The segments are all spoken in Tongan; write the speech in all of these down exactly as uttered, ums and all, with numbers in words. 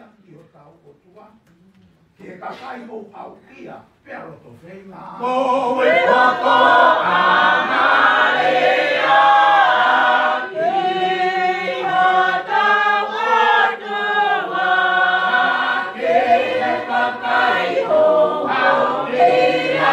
ʻi hotau ʻOtua, ki he kakai houhau ia, pea loto feinga. Ko e loto ʻa Malia ki hotau ʻOtua, ki he kakai houhau ia.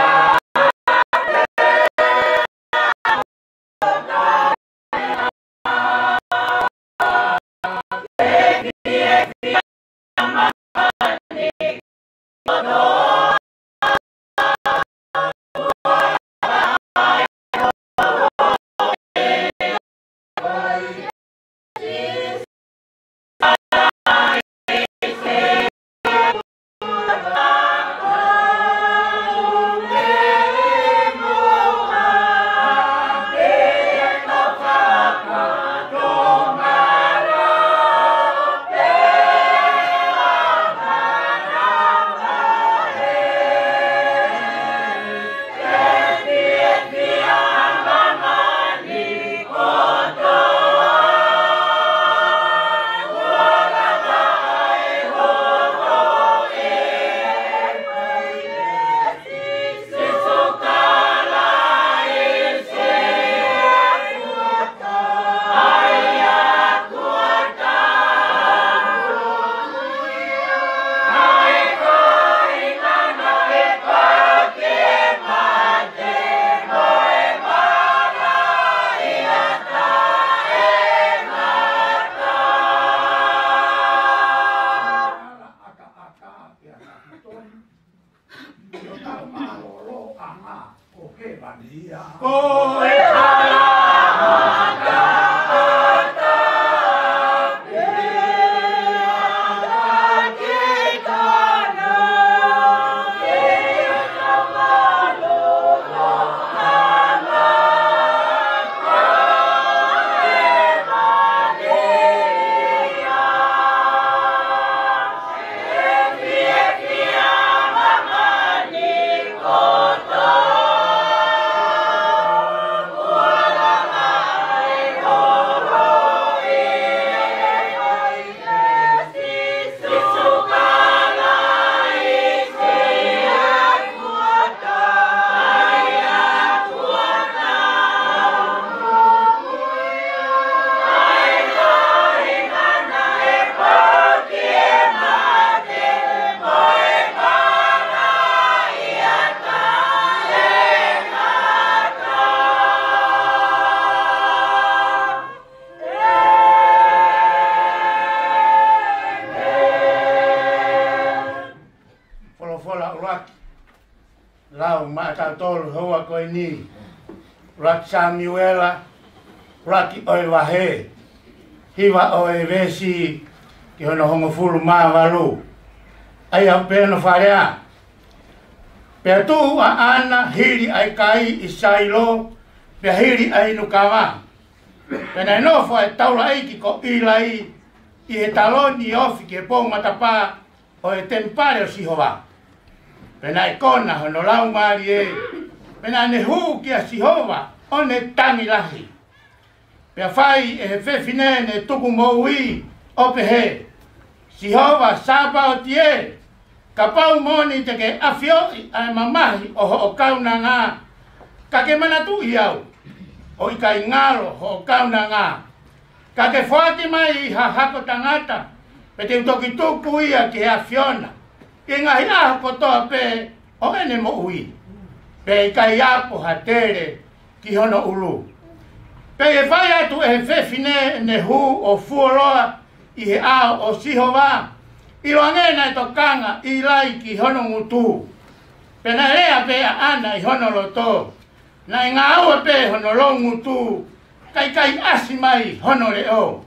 Ko e hala ʻataʻatā, Folofola ʻuluaki, lau maʻatautolu he houa ko eni. ʻUluaki Samiuela, ʻuluaki ʻo e vahe, hiva ʻo e veesi ki hono hongofulu mā valu. ʻA ia ʻoku pehē hono fakalea: Pea tuʻu ʻa ʻAna hili ʻa e kai ʻi Sailo, pea hili ʻa e inu kava. Pea naʻe nofo ʻa e taulaʻeiki ko ʻIlai ʻi he taloni ofi ki he pou matapā ʻo e temipale ʻo Sihova. Pea naʻe kona hono laumālie, pea naʻa ne hū kia Sihova ʻo ne tangi lahi. Pea fai ʻe he fefine ne tuku moʻui ʻo pehē: Sihova Sāpaoti ē, kapau moʻoni te ke ʻafioʻi ʻa e mamahi ʻo hoʻo kaunanga, ka ke manatuʻi au, ʻo ʻikai ngalo hoʻo kaunanga. Ka ke foaki mai ha hako tangata, pea te u toki tuku ia ki he ʻAfiona ʻi he ngaahi ʻaho kotoa pē ʻo ʻene moʻui, pea ʻe ʻikai apo ha tele ki hono ʻulu. Pea ʻi he fai atu ʻe he fefine ʻene hū ʻo fuoloa ʻi he ʻao ʻo Sihova, ʻiloange naʻe tokanga ʻa ʻIlai ki hono ngutu. Pea naʻe lea pē ʻa ʻAna ʻi hono loto, naʻe ngāue pē hono loungutu, ka ʻikai ʻasi mai hono leʻo.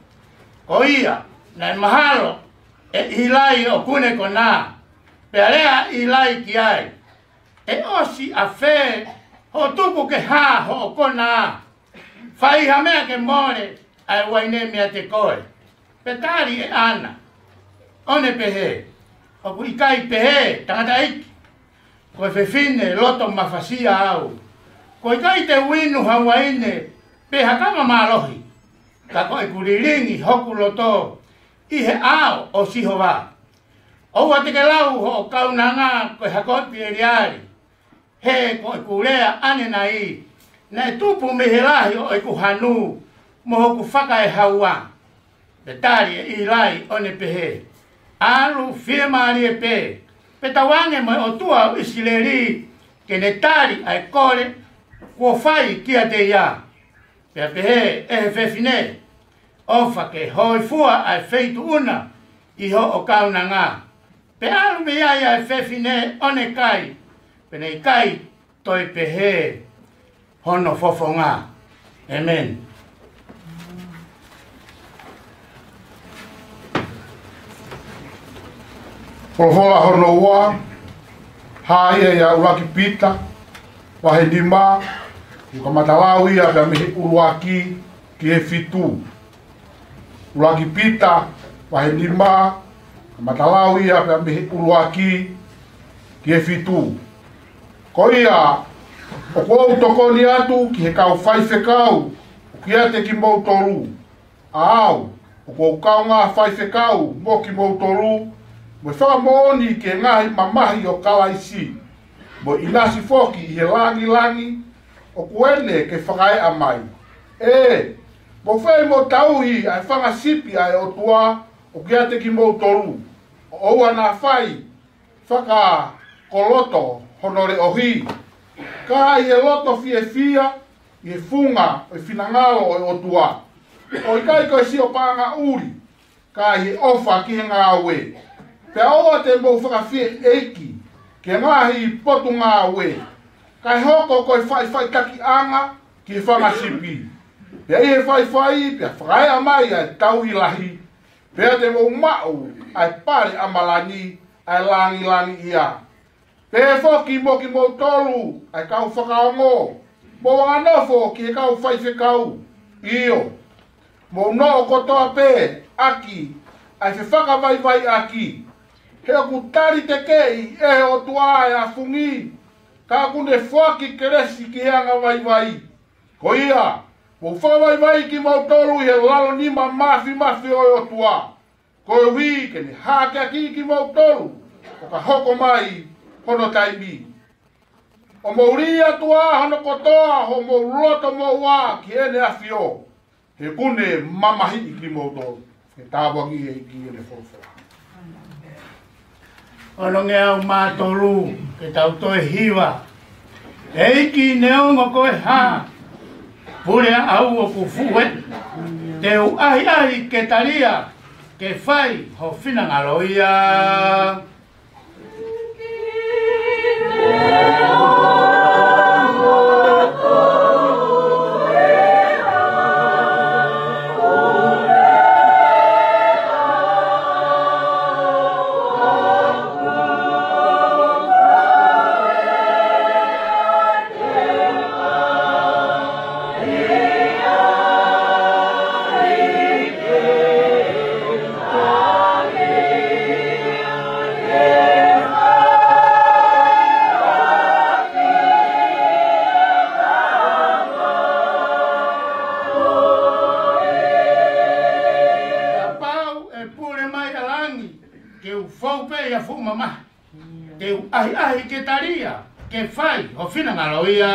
Ko ia, naʻe mahalo ʻe ʻIlai ʻoku ne konā. Pea lea ʻa ʻIlai ki ai: ʻE ʻosi ʻafē hoʻo tuku ke hā hoʻo konā? Fai ha meʻa ke mole ʻa e uaine meiate koe. Pea tali ʻe ʻAna ʻo ne pehē: ʻOku ʻikai pehē, tangataʻeiki, ko e fefine loto mafasia au. Ko e ʻikai te u inu ha uaine pe ha kava mālohi, ka ko ʻeku lilingi hoku loto ʻi he ʻao ʻo Sihova. ʻOua te ke lau hoʻo kaunanga ko e hakoʻi pieliali. He ko ʻeku lea ʻanenai naʻe tupu mei he lahi ʻo ʻeku hanu mo hoku fakaehaua. Pea tali ʻe ʻIlai ʻo ne pehē, ʻAlu fiemālie pē, pea tauange mo e ʻOtua ʻo ʻIsileli ke ne tali ʻa e kole kuo fai kiate ia. Pea pehē ʻe he fefine, ʻOfa ke hōifua ʻa e feituʻu na ʻi hoʻo kaunanga. Pea ʻalu mei ai ʻa e fefine ʻo ne kai, pea naʻe ʻikai toe pehē hono fofonga. ʻĒmeni. Folofola hono ua, hā ia ʻia ʻUluaki Pita, vahe nima, ʻoku kamata lau ia pea mei he ʻuluaki ki he fitu. ʻUluaki Pita, vahe nima, kamata lau ia pea mei he ʻuluaki ki he fitu. Ko ia, ʻoku ou tokoni atu ki he kau faifekau ʻoku ʻiate kimoutolu, ʻa au, ʻoku ou kaungā faifekau mo kimoutolu, mo e fakamoʻoni ki he ngaahi mamahi ʻo Kalaisi, mo e ʻinasi foki ʻi he langilangi ʻoku ʻene ke fakaeʻa mai. ʻE, mou fai mo tauhi ʻa e fanga sipi ʻa e ʻOtua ʻoku ʻiate kimoutolu, ʻo ʻoua naʻa fai fakakoloto hono leʻohi, ka ʻi he loto fiefia ʻi he funga ʻo e finangalo ʻo e ʻOtua, ʻo ʻikai ko e sio paʻanga ʻuli, ka ʻi he ʻofa ki he ngāue. Pea ʻoua te mou fakafieʻeiki ki he ngaahi potungāue, kae hoko ko e faʻifaʻitakiʻanga ki he fanga sipi. Pea ʻi he faifai, pea fakaeʻa mai ʻa e tauhi lahi, pea te mou maʻu ʻa e pale ʻamalani, ʻa e langilangiʻia. Pea foki mo kimoutolu, ʻa e kau fakaongo, mou anganofo ki he kau faifekau. ʻIo, mou noʻo kotoa pē ʻaki ʻa e fefakavaivaiʻaki. He ʻoku tali tekeʻi ʻe he ʻOtua ʻa e ʻafungi, ka ʻoku ne foaki kelesi ki he angavaivai. Ko ia, mou fakavaivai kimoutolu ʻi he lalo nima mafimafi ʻo e ʻOtua, koeʻuhi ke ne hakeakiʻi kimoutolu ʻo ka hoko mai hono taimi. ʻO mou lī atu ā hono kotoa homou loto moʻua ki heʻene ʻafio, he ʻoku ne mamahiʻi kimoutolu. Ke tāpuakiʻi ʻe he ʻEiki ʻene folofola. Ono ngeau mā tolu, ke tau toe hiva. ʻEiki, neongo ko e hā, pule ʻa au ʻoku fuʻu ē. Te u ʻahiʻahi ke tali ia, ke fai ho finangalo ia. Kapau ʻe pule mai ʻa langi, ke u fou pē ʻi ha fuʻu mamahi. Te u ʻahiʻahi ke tali ia, ke fai ho finangalo ia.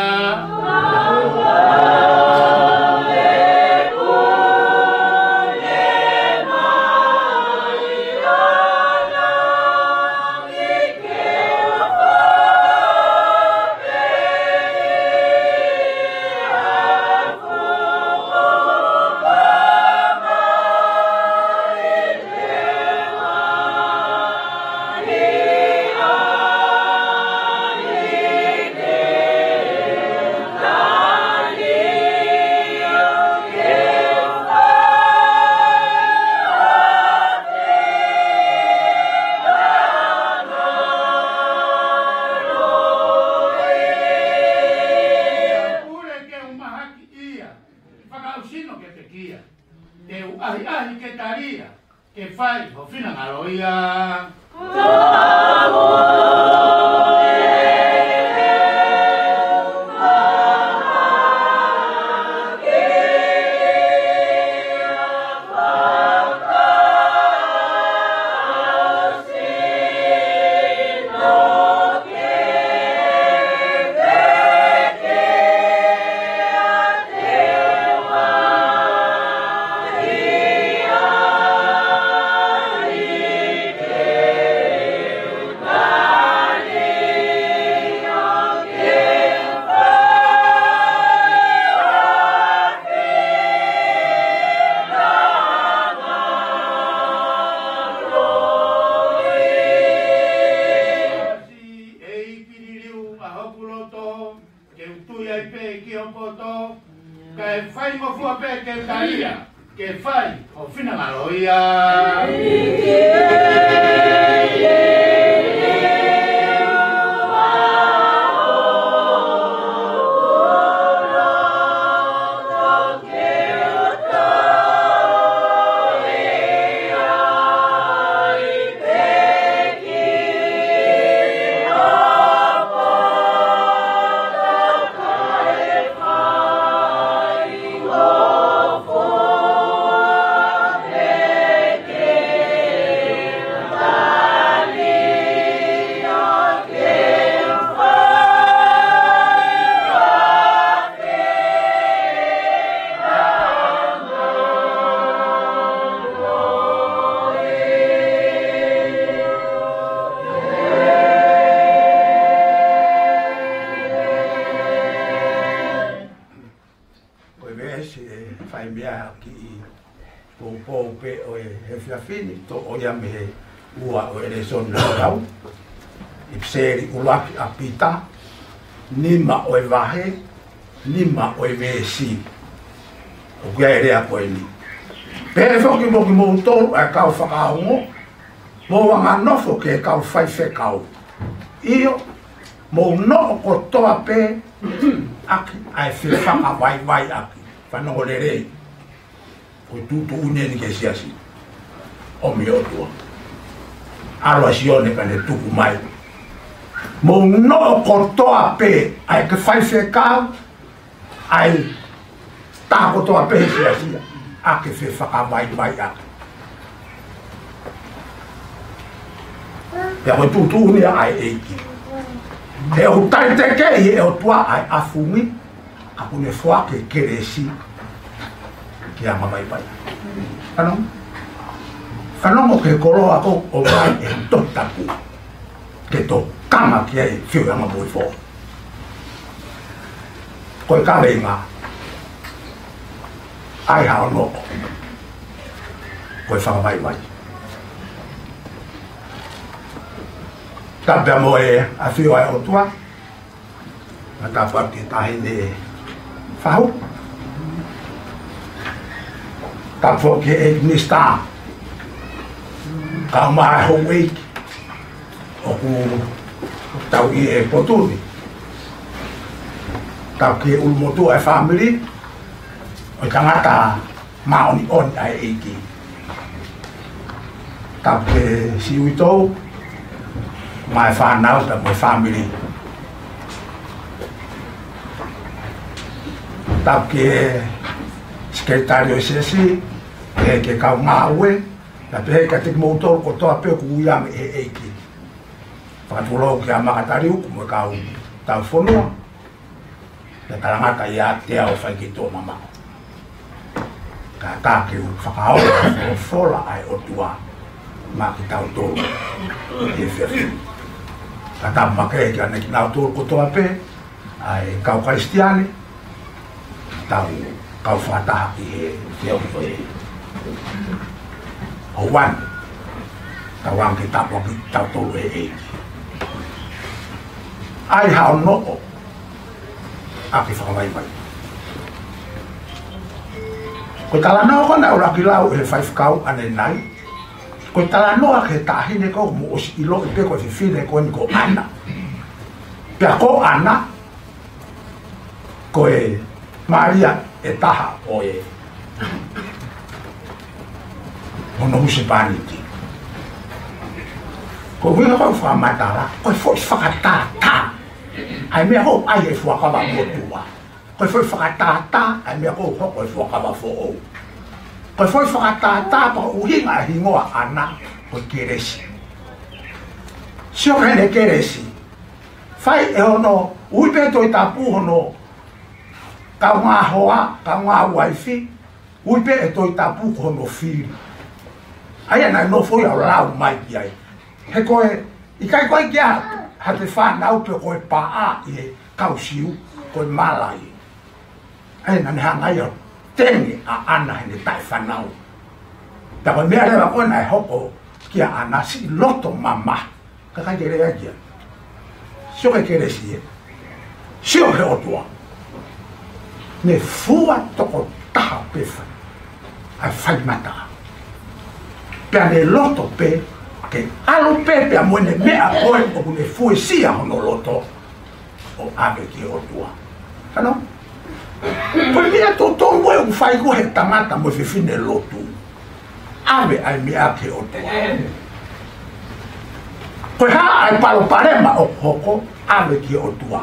Pule ke u mahaki ia, fakaʻau sino ke pekia. Te u ʻahiʻahi ke tali ia, ke fai ho finangalo ia. Talia, ke fai ho finangalo ia. Ko e veesi ʻe fai mei ai ʻa e kiʻi poupou pē ʻo e efiafi ni, toʻo ia mei he ua ʻo e lēsoni naʻa tau. ʻIpiseli ʻuluaki ʻa Pita, nima ʻo e vahe, nima ʻo e veesi. ʻOku ʻi ai e lea ko eni: Pehē foki mo kimoutolu ʻa e kau fakaongo, mou anganofo ki he kau faifekau. ʻIo, mou noʻo kotoa pē ʻaki ʻa e fefakavaivaiʻaki. Fanongo lelei. Ko e tuʻutuʻuni eni ki he siasi. ʻOmi ʻOtua. ʻAlu ʻa Sione kae ne tuku mai. Mou noʻo kotoa pē ʻa e kau faifekau, ʻa e taha kotoa pē he siasi, ʻaki e fefakavaivaiʻaki. Pea ko e tuʻutuʻuni ia ʻa e ʻEiki. He ʻoku taliteki ʻe he ʻOtua ʻa e ʻafungi, ka ʻoku ne foaki e kelesi ki he angavaivai. Fanongo? Fanongo ki he koloa ʻoku ʻomai ʻe he Tohi Tapu ke tokanga ki ai e feohiʻanga moʻui foʻou. Ko e kaveinga, ʻai haʻo noʻo ko e fakavaivai. Tapu pea mo e ʻafio ʻa e ʻOtua. Tapu atu ki he Taʻahine Fahu. Tapu foki ki he ʻEiki Minisitā, kae ʻumaʻā e houʻeiki ʻoku tauhi e potu ni. Tapu ki he ʻulumotuʻa e fāmili ʻo e tangata māʻoniʻoni ʻa e ʻEiki. Tapu ki he Siuitou, mo e fānau pea mo e fāmili. Tapu ki he Sekelitali ʻo e Siasi, pehē ki he kau ngāue, pea pehē kiate kimoutolu kotoa pē ʻoku ui mei he ʻEiki. Fakatulou kia Makataliuku mo e kau tauhi fonua, pea talangata ʻiate au ʻo fai ki tuʻa mamaʻo. Ka ta ke u fakaongo folofola ʻa e ʻOtua maʻa kitautolu he efiafi ni. Ka ta makehe kia kinautolu kotoa pē ʻa e kau Kalisitiane, tau kau fakataha ʻi he feohi ʻo e houa ni. Tau anga ke tāpuakiʻi kitautolu ʻe he ʻEiki. ʻAi haʻo noʻo ʻaki e fakavaivai. Ko e talanoa ko ena ʻoku lau ʻe he faifekau ʻanenai, ko e talanoa ki he taʻahine ko ē ʻoku mou ʻosi ʻiloʻi pē ko e fefine ko eni ko ʻAna. Pea ko ʻAna, ko e Malia ʻe taha ʻo e hono husepāniti. Ko e ʻuhinga ko ē ʻoku fakamatala, ko e foʻi fakatātā ʻa e meʻa ʻoku ʻai ʻe he Fuakava Motuʻa. Ko e foʻi fakatātā ʻa e meʻa ʻoku hoko ʻi he Fuakava Foʻou. Ko e foʻi fakatātā pea ko e ʻuhinga e hingoa ʻAna ko e kelesi. Sio ki heʻene kelesi. Fai ʻe hono, ui pē Tohi Tapu hono kaungā hoa, kaungā uaifi, ui pē ʻe Tohi Tapu ko hono fili. ʻA ia naʻe nofo ia ʻo lau mai ki ai. He ko e, ʻikai ko e ʻikai ke ʻi ai ha toe fānau pe ko e paʻa ʻi he kau Siu, ko e mala ia. ʻA ia naʻa ne hanga ia ʻo tenge ʻa ʻAna heʻene taʻefānau. Pea ko e meʻa leva ko ē naʻe hoko kia ʻAna, siʻi loto mamahi. Ka ʻikai ke lea ki ai. Sio ki he kelesi ē. Sio ki he ʻOtua. Ne fua tokotaha pē fai. ʻa e faingataʻa. Pea ne loto pē ke ʻalu pē pea mo ʻene meʻa ko ē ʻoku ne fuesia hono loto ʻo ʻave ki he ʻOtua. Hano? Ko e meʻa totonu ē ʻoku fai ko ē he tangata mo e fefine lotu. ʻAve ʻa e meʻa ki he ʻOtua. Ko e hā ʻa e palopalema ʻoku hoko, ʻave ki he ʻOtua.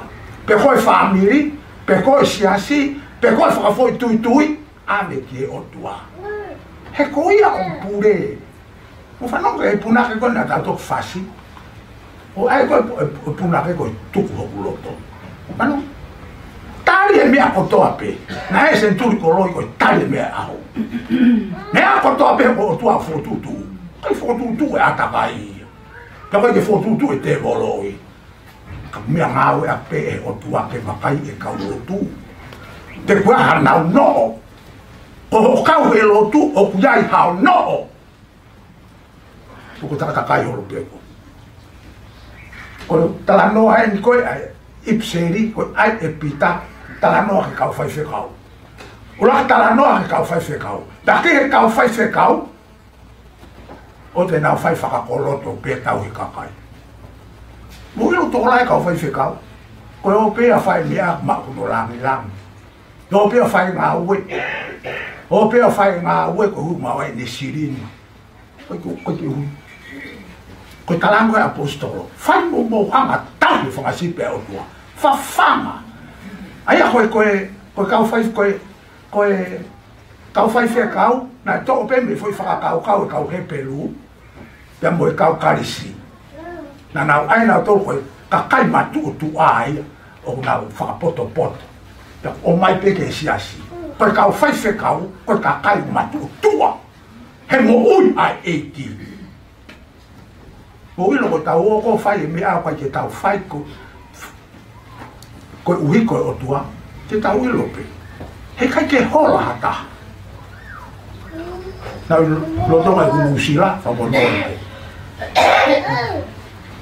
Pe ko e fāmili, pe ko e siasi, pe ko e fakafoʻituitui, ʻave ki he ʻOtua. He ko ia ʻoku pule. Mou fanongo ki he punake ko ē naʻa tau toki fasi. ʻOku ʻai ko ē pu-, ʻe pu-, punake ko e tuku hoku loto. Mano. Tali e meʻa kotoa pē. Naʻe senituli koloi ko e tali e meʻa ʻaho. Meʻa kotoa pē ko e ʻOtua fokotuʻutuʻu. ʻIkai fokotuʻutuʻu e ʻātakai ia. Ka ʻoku ʻikai ke fokotuʻutuʻu e tēvolo ia. Ka meʻangāue ʻapē ʻe he ʻOtua ke vakai e kau lotu. Pe ko e hā ʻenau noʻo. Ko hoʻo kau he lotu ʻoku ʻi ai hao noʻo. Tuku takatakai holo pē ko. Ko e talanoa eni ko ē ʻa e ʻipiseli, ko e ʻai ʻe Pita, talanoa ki he kau faifekau. ʻUluaki talanoa ki he kau faifekau. Pea ki he kau faifekau, ʻoua te nau fai fakakoloto pē tauhi kakai. Mou ʻilo tokolahi e kau faifekau. Ko e ō pē ʻo fai meʻa maʻu hono langilangi. ʻO pē ʻo fai ngāue. ʻO pē ʻo fai ngāue ko e ʻuhi maʻu ai ʻene silini. Ko e, ko e, ko e ʻuhi. Ko e talango e ʻaposetolo. Fai mo mou hanga tauhi e fanga sipi ʻa e ʻOtua. Fafanga. ʻA ia ko e, ko e, ko e kau fai, ko e, ko e kau faifekau, naʻe toʻo pē mei he foʻi fakakaukau e kau Hepelū, pea mo e kau Kalisi. Naʻa nau ʻai nautolu ko e kakai matuʻotuʻa ia, ʻoku nau fakapotopoto. Pea ʻomai pē ki he siasi. Ko e kau faifekau, ko e kakai matuʻotuʻa. He moʻui ʻa e ʻEiki. Mou ʻilo ko ʻetau ō ko ē ʻo fai e meʻa ʻoku ʻikai ke tau fai ko, ko e ʻuhi ko e ʻOtua, te tau ʻilo pē. He ʻikai ke hola ha taha. Naʻe ʻi loto mai ʻi Nuʻusila, fakamolemole.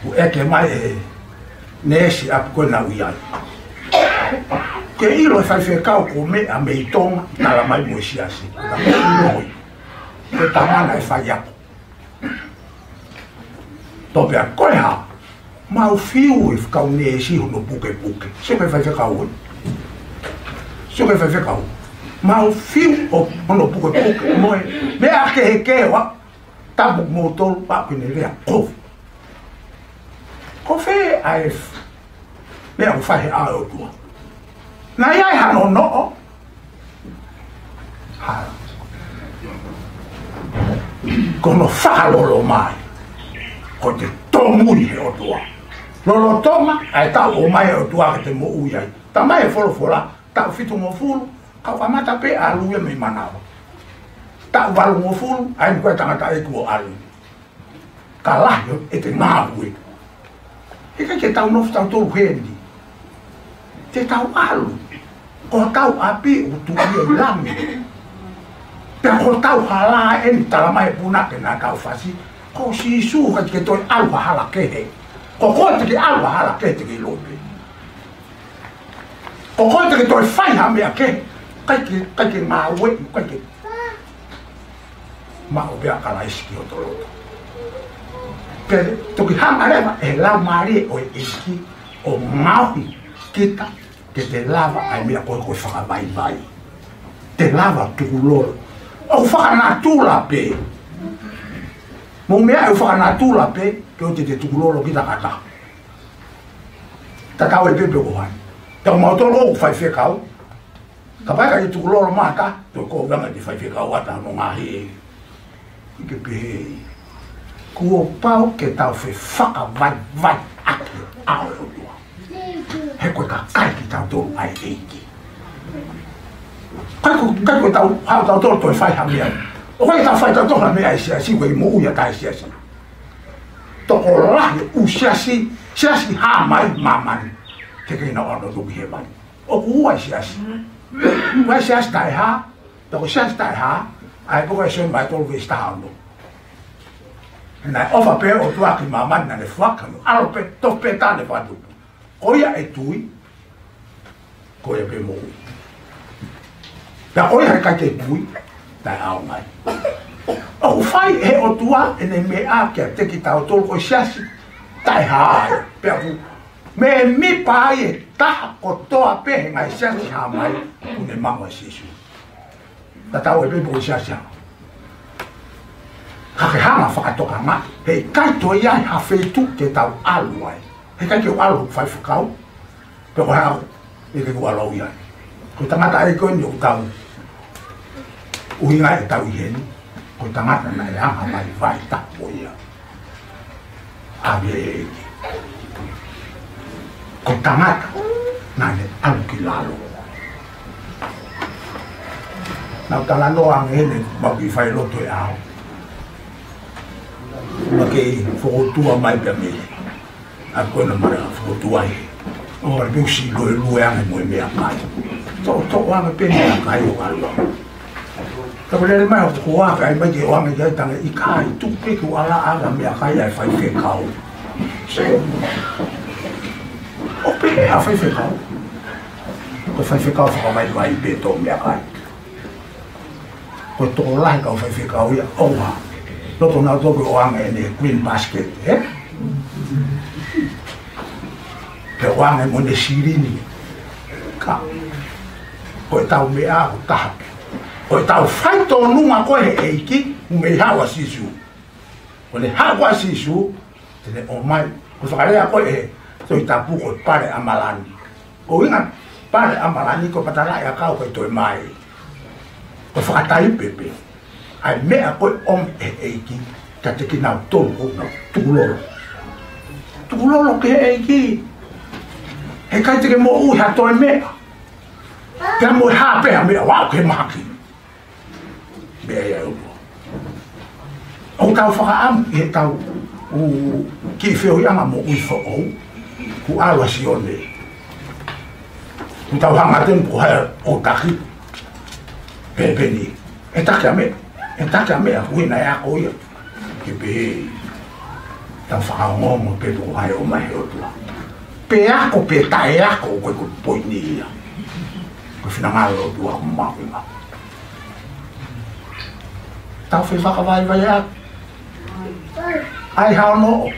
ʻOku ʻeke mai ʻe he neesi ʻapi ko ē naʻa ku ʻi ai. Ke ʻilo e faifekau ko e meʻa mei Tonga, talamai mo e siasi. Ka ko e ʻilo ʻi. Ko e tama naʻe faiako. Tō pea ko e hā, mau fiu e kau neesi hono pukepuke. Sio ki he faifekau ē. Sio ki he faifekau. Mau fiu ʻo hono pukepuke. Mo e, meʻa kehekehe ʻoku tapu moutolu pea ʻoku ne lea kovi. Ko fē ʻa e f-, meʻa ʻoku fai he ʻao ʻo e ʻOtua. Naʻe ʻi ai hano noʻo. Ha. Ko hono fakalolo mai. Ko e tōmui he ʻOtua. Lolotonga, ʻa e taʻu ʻomai ʻe he ʻOtua ke te moʻui ai. Talamai ʻe he folofola, taʻu fitungofulu, kau kamata pē ʻalu ia mei manava. Taʻu valungofulu, ʻa eni ko e tangataʻeiki ʻo ʻalu. Ka lahi ʻete ngāue. He ʻikai ke tau nofo tautolu heni. Te tau ʻalu. Ko hotau ʻapi ʻoku tuʻu ia ʻi langi. Pea ko hotau hala eni talamai ʻe he punake naʻa tau fasi. Ko Sīsū ʻikai ke toe ʻalu ha hala kehe. Ko koe te ke ʻalu ha hala kehe te ke ʻilo pē. Ko koe te ke toe fai ha meʻa kehe. ʻIkai ke, ʻikai ke ngāue, ʻikai ke maʻu pē ʻa Kalaisi ki hoto loto. Pea toki hanga leva ʻe he Laumālie ʻo e ʻEiki ʻo ngaohi kita ke te lava ʻa e meʻa ko ē ko e fakavaivai. Te lava tukulolo. ʻOku fakanatula pē. Mou meaʻi ʻoku fakanatula pē, ke ʻoua te te tukulolo kita kātoa. Tatau ai pē pe ko hai. Tau mautolu ʻoku faifekau. Kapau ʻe ʻikai te tukulolo mata, toe ko e anga ʻete faifekau ʻa e tau ngaahi ʻe. Ke pehē. Kuo pau ke tau fefakavaivai ʻaki ʻa e ʻOtua. He ko e kakai kitautolu ʻa e ʻEiki. ʻIkai ko, ʻikai ko tau, haʻu tautolu toe fai ha meʻa. ʻOku ʻikai ke tau fai tautolu ha meʻa ʻi he siasi, ko e moʻui ʻa e siasi. Tokolahi ʻū siasi, siasi hā mai māmani. Ke kei na ono tuki he vai. ʻOku ua e siasi. Ua e siasi taʻehā, toko siasi taʻehā, ʻa e poko e Sione vahe tolu veesi taha ono. Naʻe ʻofa pē ʻOtua ki māmani naʻa ne foaki hano ʻAlo pē, tofu pē taʻane fakatupu. Ko ia ʻe tui, ko ia pē moʻui. Pea ko ia he ʻikai ke tui, taʻeʻaonga ai. ʻOku fai ʻe he ʻOtua ʻene meʻa kiate kitautolu ko e siasi taʻehā ai. Pea ʻoku mēmipa ai e taha kotoa pē he ngaahi siasi hā mai, ʻoku ne mango ʻa Sīsū. Tatau ai pē pe ko e siasi hā. Ka ke hanga fakatokangaʻi, heʻikai toe ʻi ai ha feituʻu ke tau ʻalu ai. Heʻikai ke u ʻalu ʻo faifekau. Pe ko e hā, ʻikai ke u ʻalu au ia. Ko e tangata ʻa ia ko eni ʻoku tau ʻuhinga ʻetau ʻi heni. Ko e tangata naʻe anga mai vaitapu ia. ʻA e ʻEiki. Ko e tangata naʻa ne ʻalu ki lalo. Naʻa ku talanoa ange heni, mau kiʻi fai lotu he ʻaho. Mau kei fokotuʻu mai pē mei ʻa ko ena mara fokotuʻu ai. ʻO ʻalu pē ʻo siʻi loelue ange mo e meʻakai. Toʻotoʻo ange pē meʻakai ʻo ʻalu. Ka ko e lele mai ʻo ko ʻai mai ke ʻoange ki ai, tangi ʻikai, tuku pē ke u ʻalaʻala meʻakai ʻa e faifekau. ʻO pehē ʻa e faifekau. Ko e faifekau fakavaivai pē tō meʻakai. Ko e tokolahi kau faifekau ia ʻoua. Loto nautolu ke ʻoange ʻene green basket, ē? Ke ʻoange mo ʻene silini. Ka. Ko ʻetau meʻa ʻoku taha pē. Ko ʻetau faitōnunga ko ē he ʻEiki, ʻoku mei haʻu ʻa Sīsū. Ko ʻene haʻu ʻa Sīsū, te ne ʻomai. Ko e fakalea ko ē he Tohi Tapu ko e pale ʻa Malani. Ko e ʻuhinga pale ʻa Malani ko e patalaʻi ʻakau ko e toe mai. Ko e fakataipe pē ʻa e meʻa ko ē ʻomi ʻe he ʻEiki kiate kinautolu ʻoku nau tukulolo. Tukulolo ki he ʻEiki. Heʻikai te ke moʻui ha toe meʻa. Pea mo e hā pē ha meʻa ʻoku ke mahaki. Meʻa ia ʻoku. ʻOku tau fakaʻamu ʻi heʻetau kiʻi feohiʻanga moʻui foʻou. Kuo ʻalu ʻa Sione. Kuo tau hanga atu eni ko hai ʻoku taki. Pehē pē ni. ʻE taki ʻa meʻa. ʻE taki ʻa meʻa. Kuo ʻi ai ʻa e ako ia. Ke pehē. Tau fakaongoongo pē pe ko hai ʻomai he ʻOtua. Pe ako pe taʻeako ko e ko e poini ia. Ko e finangalo ʻOtua ʻoku mahuʻinga. Tau fefakavaivai ʻaki. ʻAi hao noʻo.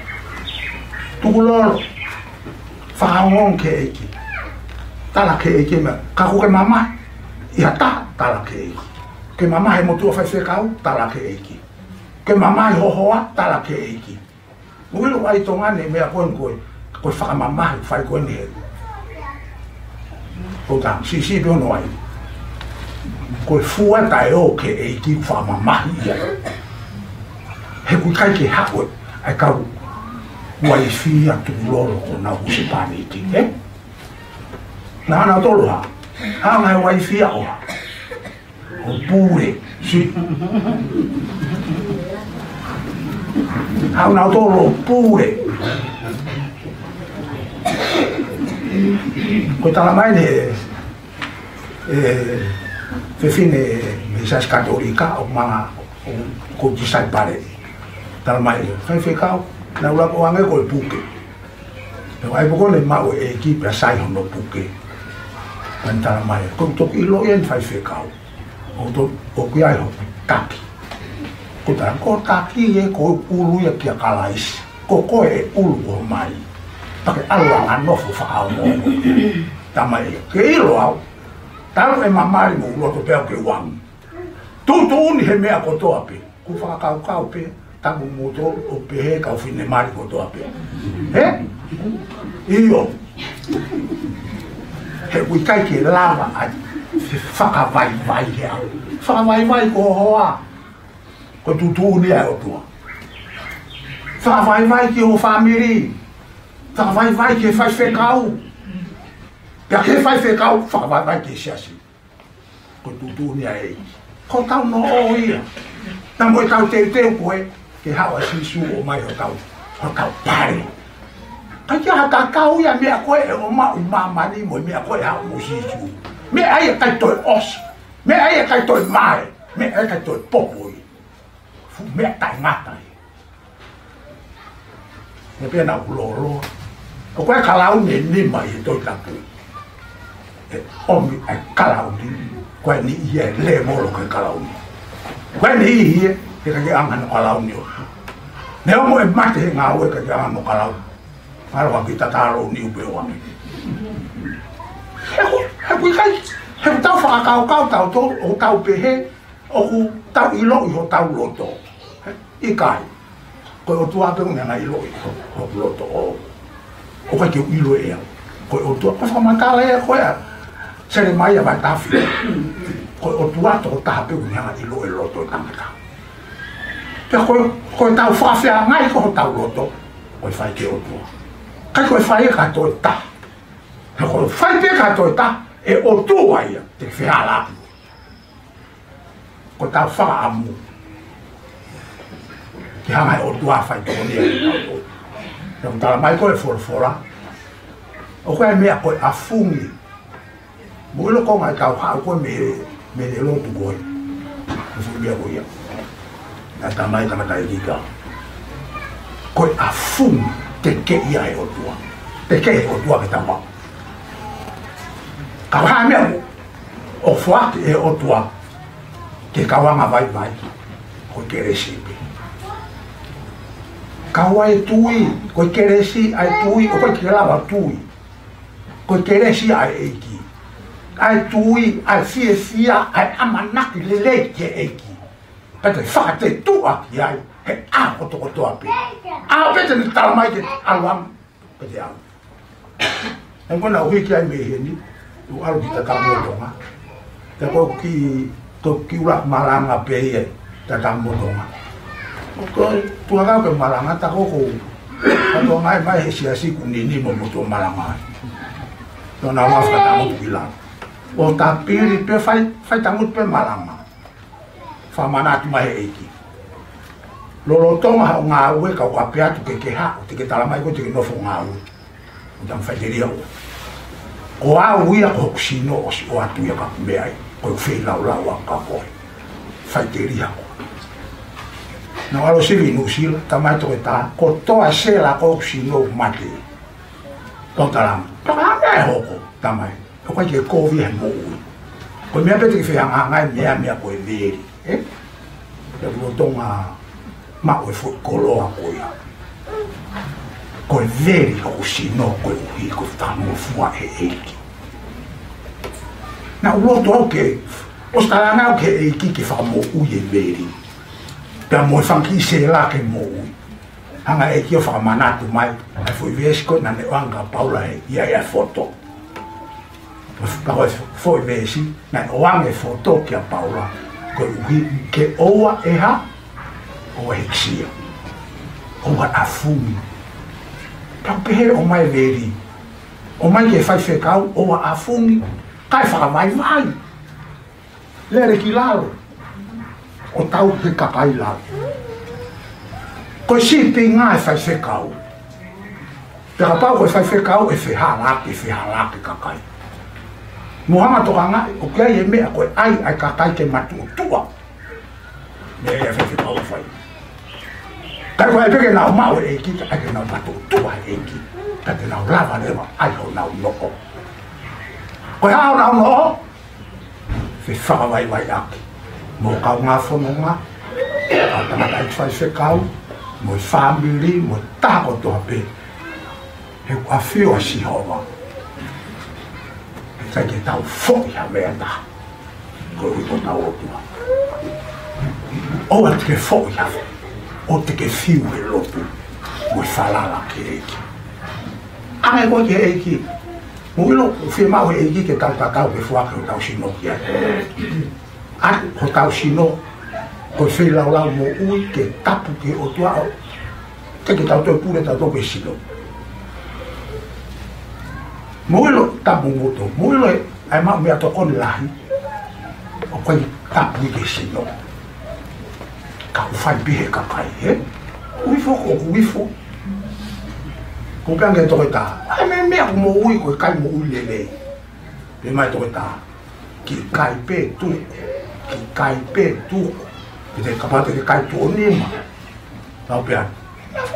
Tukulolo. Fakaongoongo ki he ʻEiki. Tala ki he ʻEiki meʻa. Ka ʻoku ke mamahi ʻi ha taha, tala ki he ʻEiki. Ke mamahi motuʻa faifekau, tala ki he ʻEiki. Ke mamahi ho hoa, tala ki he ʻEiki. Mo ʻilo ʻa e Tonga ni meʻa ko eni ko e, ko e fakamamahi fai ko eni he. Ko ta, siʻisiʻi pē ʻo ʻai. Ko e fua taʻe ō ki he ʻEiki fakamamahi ia. He ʻoku ʻikai ke haʻu ʻa e kau uaifi ʻa Tukulolo ko ʻenau husepāniti, ē? Naʻa nau tolo ha. Hanga he uaifi ia ʻo ha. ʻO pule. Si. Hau nau tolo pule. Ko e tala mai ni, ʻe, fefine, ʻe Siasi Katolika, ʻo manga, ʻo, ko Tisaipale. Tala mai, faifekau, naʻa ku ʻalu ʻo ʻoange ko e puke. Pea ʻai pē ko ē ne maʻu ʻe he ʻEiki pea sai hono puke. Pea ne tala mai, ko e toki ʻilo ia ni faifekau. ʻO to, ʻoku ʻi ai hoku taki. Ko e tala, ko e taki ē, ko e ʻulu ia kia Kalaisi. Ko koe ʻe ʻulu ʻo mai. Pea ke ʻalu ʻo nofo fakaongo. Tala mai, ke ʻilo au. Talu e mamahi mo loto pea ke uang. Tuʻutuʻuni he meʻa kotoa pē. Ko e fakakaukau pē, taku moutolu ʻo pehē kau finemali kotoa pē. Ē? ʻIo. He ʻoku ʻikai ke lava ʻa e fakavaivai he au. Fakavaivai ki ho hoa. Ko e tuʻutuʻuni ʻa e ʻOtua. Fakavaivai ki ho fāmili. Fakavaivai ki he faifekau. Pea ki he faifekau, fakavaivai ki he siasi. Ko e tuʻutuʻuni ʻa e ʻEiki. Ko ʻetau noʻo ia. Naʻa mo ʻetau teuteu ko ē, ke haʻu ʻa Sīsū ʻo ʻomai hotau, hotau pale. ʻIkai ke ʻi ai ha kakau ia meʻa ko ē ʻe ʻomai ʻi māmani mo e meʻa ko ē ʻe haʻu mo Sīsū. Meʻa ia ʻikai toe ʻosi. Meʻa ia ʻikai toe mae. Meʻa ia ʻikai toe popo ia. Fuʻu meʻa taʻengata ia. He pea naʻa ku lōloa. ʻOku ʻi ai e kalauni ʻe nima ʻi he Tohi Tapu. ʻE ʻomi ʻa e kalauni. Ko e niʻihi ʻe lēvolo ki he kalauni. Ko e niʻihi ē, ʻikai ke ʻaonga hono kalauni ʻOtua. Neongo ʻe mate he ngāue, ʻikai ke ʻaonga hono kalauni. Mālō ka kita talo ni upe oa. He ʻoku, he ʻoku ʻikai, he ʻoku tau fakakaukau tautolu, ʻoku tau pehē, ʻoku tau ʻiloʻi hotau loto. ʻIkai. Ko e ʻOtua pē ʻoku ne hanga ʻiloʻi ho, hoku loto ʻo. ʻOku ʻikai ke u ʻilo ʻe au. Ko e ʻOtua, ko e fakamatala ē ko ē ʻa Selemaia vahe taha fitu. Ko e ʻOtua tokotaha pē ʻoku ne hanga ʻilo e loto ʻo e tangata. Pea ko e, ko e tau fakafeangai ko hotau loto, ko e fai ki he ʻOtua. ʻIkai ko e fai ʻe ha toe taha. He ko e fai pē ki ha toe taha, ʻe ʻOtua ia, te ke fehālaaki. Ko e tau fakaʻamu. Ke hanga he ʻOtua ʻo fai tokoni ia ki he tau. Pea ʻoku tala mai ko e folofola. ʻOku ʻi ai e meʻa ko e ʻafungi. Mou ʻilo ko e ngaahi tau haʻu ko ē mei he, mei he lotu ko ē. Ko e fuʻu meʻa ko ia. Naʻe tala mai tangataʻeiki ka. Ko e ʻafungi tekeʻi ia ʻe he ʻOtua. Tekeʻi ʻe he ʻOtua ke tau haʻu. Ka ʻi ai ha meʻa ʻoku foaki ʻe he ʻOtua ki he kau angavaivai, ko e kelesi pē. Kau ai tui, ko e kelesi ʻa e tui, ʻoku ʻikai ke lava tui. Ko e kelesi ʻa e ʻEiki. ʻA e tui, ʻa e fiefia, ʻa e ʻamanaki lelei ki he ʻEiki. Pea te fakatetuʻa ki ai, he ʻaho kotokotoa pē. ʻAho pē te ne tala mai ke ʻalu ange. Pea te ʻalu. ʻE ko ena ʻoku hiki ai mei heni, ʻoku ʻalu ki Tatamo Tonga. Pea ko e kiʻi, ko e kiʻi ʻuluaki malanga pē ia ʻi Tatamo Tonga. ʻOku tuʻu ʻo kau ke malanga, tā ko ē ʻoku ʻalu ange mai he siasi ʻoku nini mo motuʻa malanga ai. Tō na wa fakatangutu ki lalo. ʻO tāpili pē fai, fai tangutu pē malanga. Fakamanatu mai he ʻEiki. Lolotonga haʻo ngāue ka ʻoku ke pehē atu ke ke haʻu, te ke tala mai ko ē te ke nofo ngāue. ʻO tau faʻiteliha ʻoe. Ko au ia ko hoku sino ʻosi ʻoatu ia ka ku meʻa ai. Ko e feilaulau ʻaʻaku kia koe. Faʻiteliha koe. Naʻa ku ʻalu ʻo sivi ʻi Nuʻusila, tala mai toketā, ko e toa sela ko hoku sino mate. Tau tala mai. Tau tala mai hoko, tala mai. ʻOku ʻikai ke kovi he moʻui. Ko e meʻa pē te ke fehangahangai meʻa, meʻa ko e veli, ē? Pea lolotonga maʻu e foʻi koloa ko ia. Ko e veli hoku sino koeʻuhi ko e fakamoʻui ʻe he ʻEiki. Naʻa ku loto au ke, ʻosi tala ange au ki he ʻEiki ke fakamoʻui e veli. Pea mo e fanga kiʻi sela ke moʻui. Hanga ʻe he ʻEiki ʻo fakamanatu mai, ʻa e foʻi veesi ko ē naʻa ne ʻoange kia Paula ʻi he, ʻi he, ʻi he foto. Pea ko e foʻi veesi, naʻe ʻoange e foto kia Paula, koeʻuhi ke ʻoua ʻe hā, ʻoua ʻe hīkisia. ʻOua ʻe ʻafungi. Pea u pehē ʻomai e veli. ʻOmai ki he faifekau, ʻoua ʻe ʻafungi. Kae fakavaivai. Lele ki lalo. ʻO tau he kakai lalo. Ko e sīpinga e faifekau. Pea kapau ko e faifekau ʻe fehālaaki, fehālaaki kakai. Mou hanga ʻo tokangaʻi, ʻoku ʻi ai e meʻa ko e ʻai ʻa e kakai ke matuʻotuʻa. Meʻa ia e faifekau ʻe fai. Kae ko e pē ke nau maʻu e ʻEiki, kae ke nau matuʻotuʻa he ʻEiki. Kae te nau lava leva ʻai honau noʻo. Ko e hā honau noʻo? Fefakavaivaiʻaki. Mo e kaungā fononga, ʻa e tangataʻeiki faifekau, mo e fāmili, mo e taha kotoa pē. He ʻoku ʻafio ʻa Sihova. He ʻikai ke tau foʻi ha meʻa ʻe taha. Koeʻuhi ko hotau ʻOtua. ʻOua te ke foʻi ha foʻi. ʻOua te ke fiu he lotu. Mo e falala ki he ʻEiki. ʻAnge koe ki he ʻEiki. Mou ʻilo, ʻoku fiemaʻu ʻe he ʻEiki ke tau tatau ke foaki hotau sino ki ai. ʻA hotau sino, ko e feilaulau moʻui ke tapu ki he ʻOtua ʻo. Teʻeki ke tau toe pule tautolu ki he sino. Mou ʻilo tapu moto, mou ʻilo ʻa e maʻu meʻatokoni lahi, ʻoku ʻikai tapu ia ki he sino. Ka ʻoku fai pē he kakai, ē? ʻOku ifo, ʻoku ifo. Ko e pehē ange toketā. ʻA e meʻa, meʻa ʻoku moʻui, ko e kai moʻui lelei. Pehē mai toketā. Kiʻi kai pē tuʻu. Kiʻi kai pē tuʻu. Pea te kapau te ke kai tuʻo nima. Tau pehē.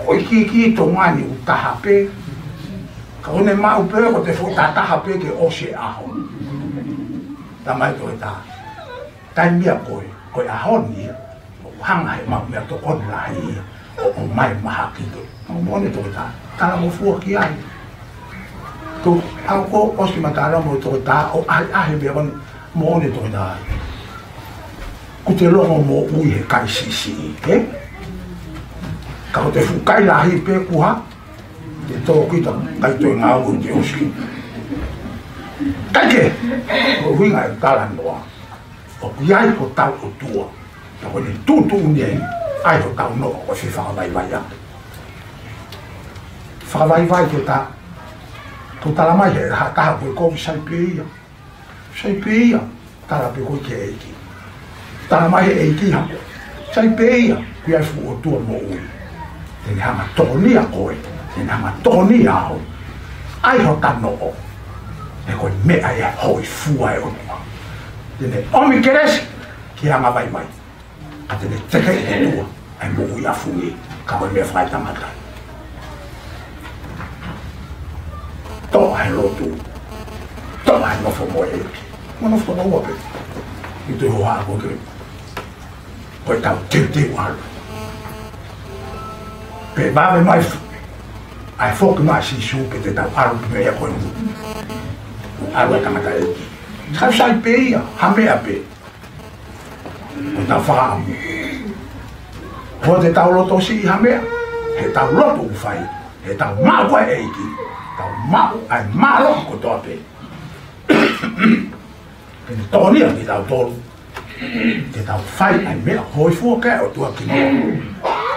Ko e kiʻi, kiʻi Tonga ni ʻoku taha pē. Ka ʻoku ne maʻu pē ko e foʻi taha pē ke ʻosi e ʻaho. Tala mai toketā. Taimi ia ko ē, ko e ʻaho ni ia. Hanga he maʻu meʻatokoni lahi ia ʻo, ʻo mai mahaki ke. Mo moʻoni toketā. Talangofua ki ai. Ko au ko ʻosi ma talangofua toketā ʻo ʻahiʻahi meʻa moʻoni toketā. Kuo te longo moʻui he kai siʻisiʻi, ē? Ka ko te fuʻu kai lahi pē kuo hā? Te tō kita kai toe ngāue te ʻosi. Kae kehe, ko e ʻuhinga e talanoa. ʻOku ʻi ai hotau ʻOtua. Pea ko ʻene tuʻutuʻuni ʻe ʻi ai hotau noʻo ko e fefakavaivai ange. Fakavaivai ke ta, ko e tala mai he ha taha ko e kovi sai pē ia. Sai pē ia, tala pē ko e ki he ʻEiki. Tala mai he ʻEiki ha, sai pē ia, ʻoku ʻi ai fuʻu ʻOtua moʻui. Te ne hanga tokonia koe, te ne hanga tokonia au. ʻAi hota noʻo, he ko e meʻa ʻe hōifua e ʻOtua. Te ne ʻomi kelesi, ki he anga vaivai. Ka te ne teke ʻe he ʻOtua ʻa e moʻui ʻa e fungi, ka ko e meʻa fakaetangata. Toʻa he lotu, toʻa he nofo mo e ʻEiki. Mo nofo tokoua pē. ʻI te hoa ko ke. Ko e tau teuteu ʻalu. Pe vave mai fu-, ʻa e foki mai Sīsū pe te tau ʻalu pē meʻa ko e mu. ʻAlu e tangata ʻEiki. Sai sai pē ia, ha meʻa pē. Ko e tau fakaʻamu. Ko te tau loto siʻi ha meʻa, he tau loto ʻoku fai, he tau maʻu ko e ʻEiki, tau maʻu ʻa e mālohi kotoa pē. Ke ne tokonia kitautolu, ke tau fai ʻa e meʻa hōifua ki he ʻOtua ki muʻa,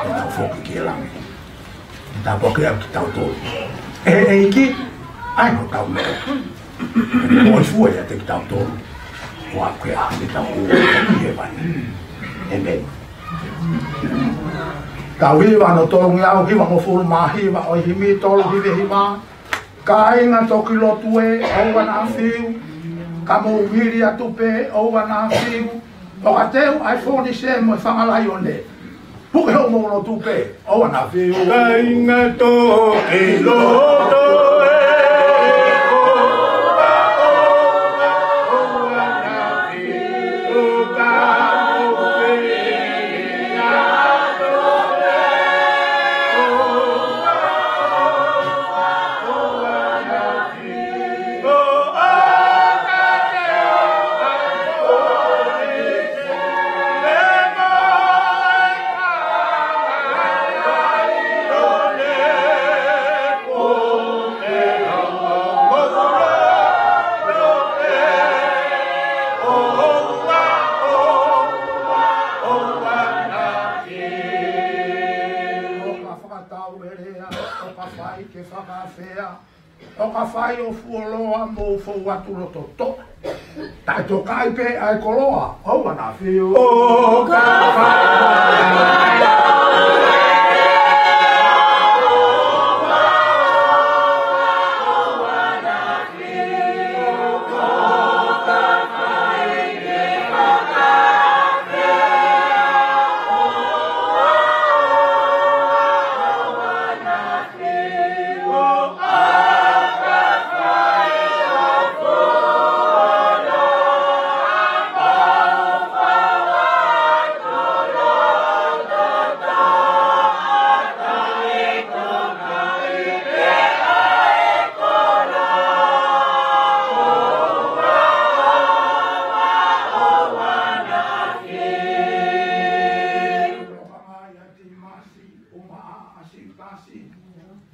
ke tau foki ki langi. Ke tau foki ʻa kitautolu. ʻE ʻEiki, ʻai hotau meʻa. Ke hōifua ʻiate kitautolu. ʻO aʻu ki he ʻaho te tau ō ki hēvani. ʻĒmeni. Tau hiva hono tolungeau hivangofulu mā hiva ʻo e himi tolu hiva hiva. Kāinga toki lotu ē, ʻoua naʻa fiu. Ka mou hili atu pē, ʻoua naʻa fiu. ʻO ka teu ʻa e fōnise mo e fanga laione. Puke hoʻomou lotu pē, ʻoua naʻa fiu. Kāinga toki lotu ē, ʻoua naʻa fiu. ʻO ka fai ke fakaafea, ʻo ka fai ʻo fuoloa mo fou atu loto toʻa. Taʻetokaʻi pē ʻa e koloa, ʻoua naʻa fiu. ʻO ka fai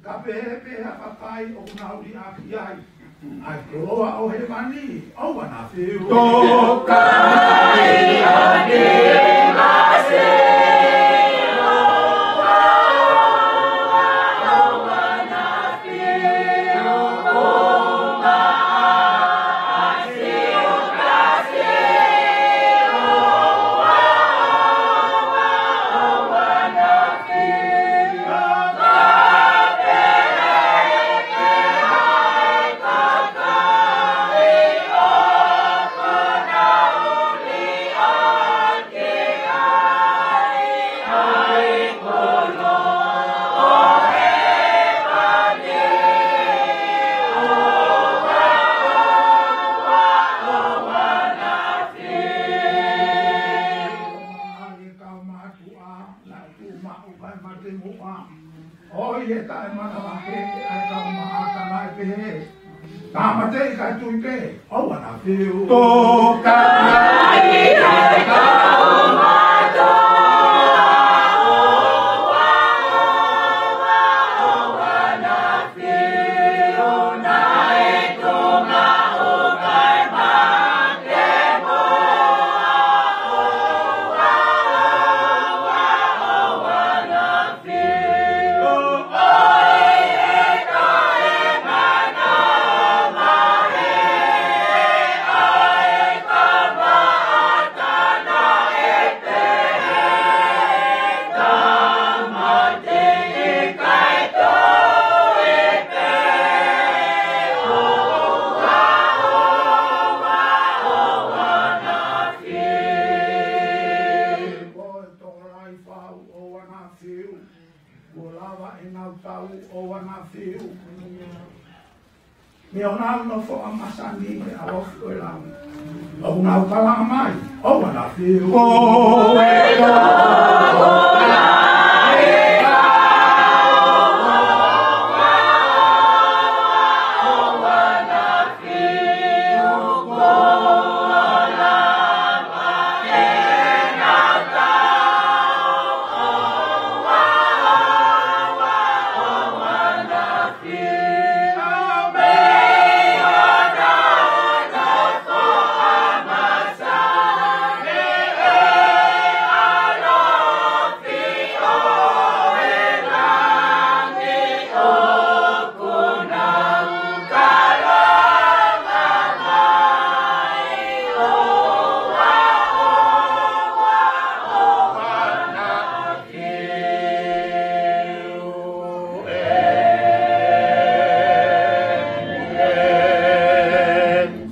Ka pehē pē ha kakai ʻoku nau liʻaki ai ʻa e koloa ʻo hēvani, ʻoua naʻa fiu. Toka mai ʻa e masi. Tāmateʻi kae tui pē, ʻoua naʻa fiu. Tokanga ai e kau mātuʻa, ʻoua, ʻoua, ʻoua naʻa fiu, naʻe tuʻunga ʻo kai make mo ʻoua, ʻoua, ʻoua naʻa Ko e tokolahi fau ʻoua naʻa fiu. Kuo lava ʻenau tau ʻoua naʻa fiu. Mei honau nofo ʻa masani mo e ʻalofi ʻo e langi. ʻOku nau kalanga mai, ʻoua naʻa fiu. Ko e tokolahi fau ʻoua naʻa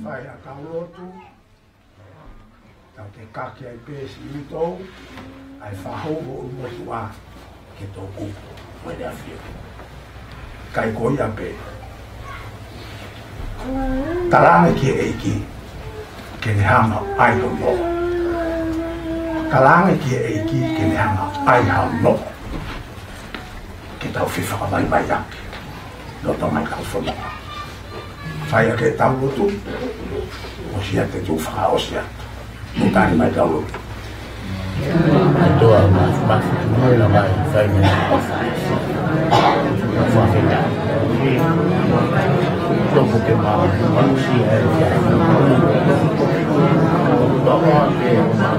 Fai ʻa e kau lotu. Tau te kake ai pē siʻi utou, ʻa e fakahouhou ʻo e motuʻa ki he toʻukupu ʻo ʻEne ʻAfio. Kae ko ia pē. Talaange ki he ʻEiki ke ne hanga ʻai hono. Talaange ki he ʻEiki ke ne hanga ʻai hono. Ke tau fefakamaimai ʻaki. Loto mai kau fononga. Fai ʻaki ʻetau lotu. ʻOsi ia te tau fakaʻosi atu. Mo tali mai kau lotu. Toa ma, ma, mai la mai, fai mai. Fakafetaʻi. Toku ke ma, ma si e. Toa ke ma,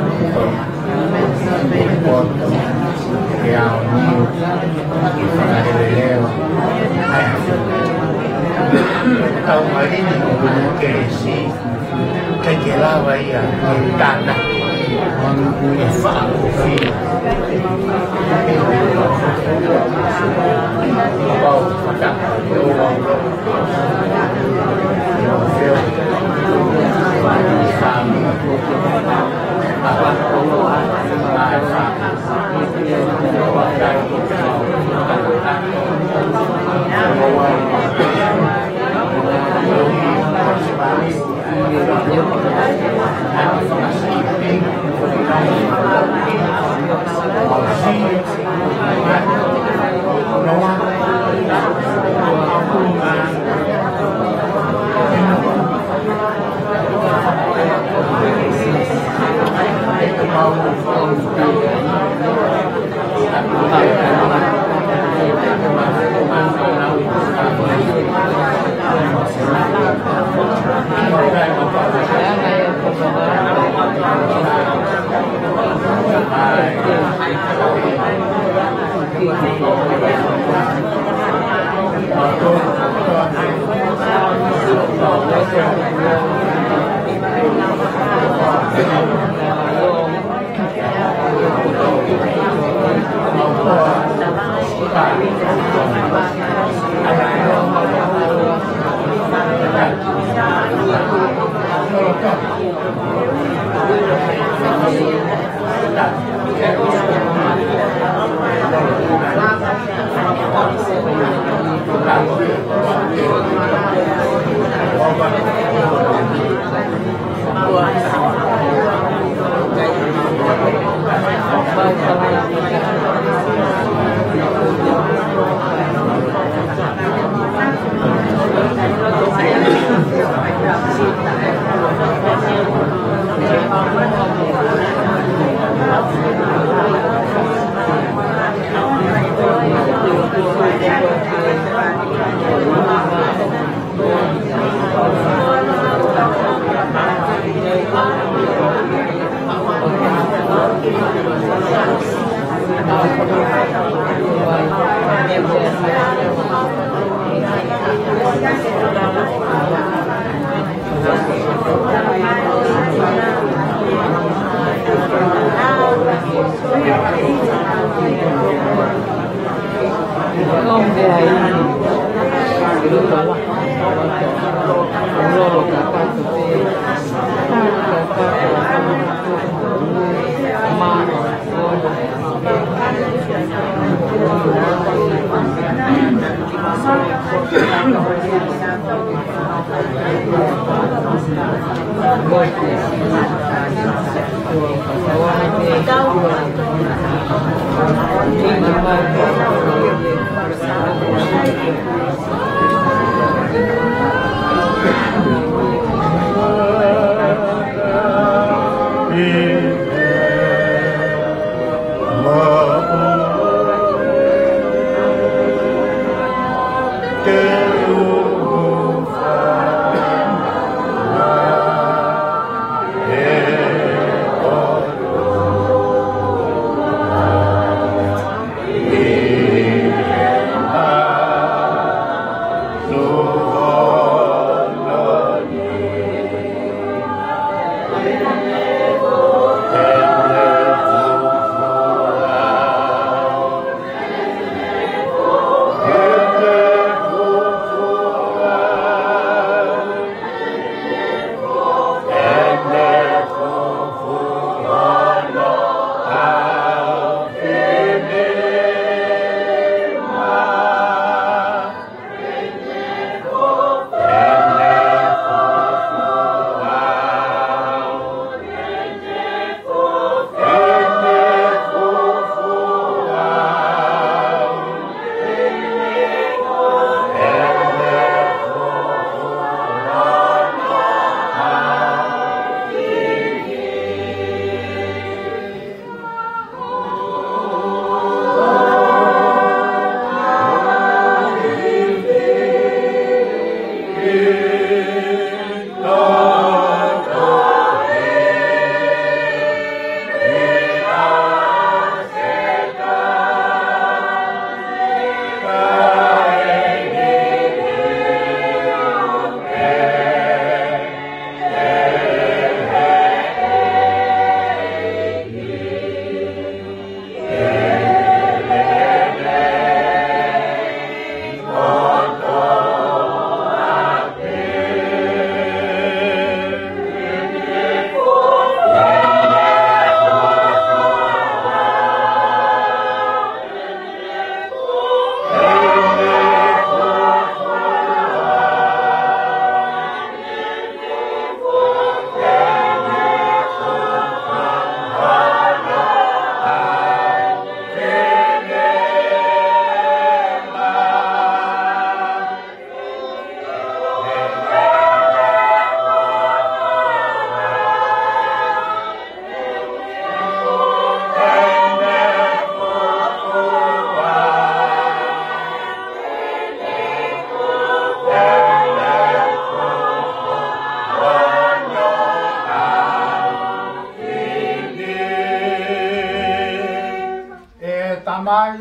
ʻE Tamai,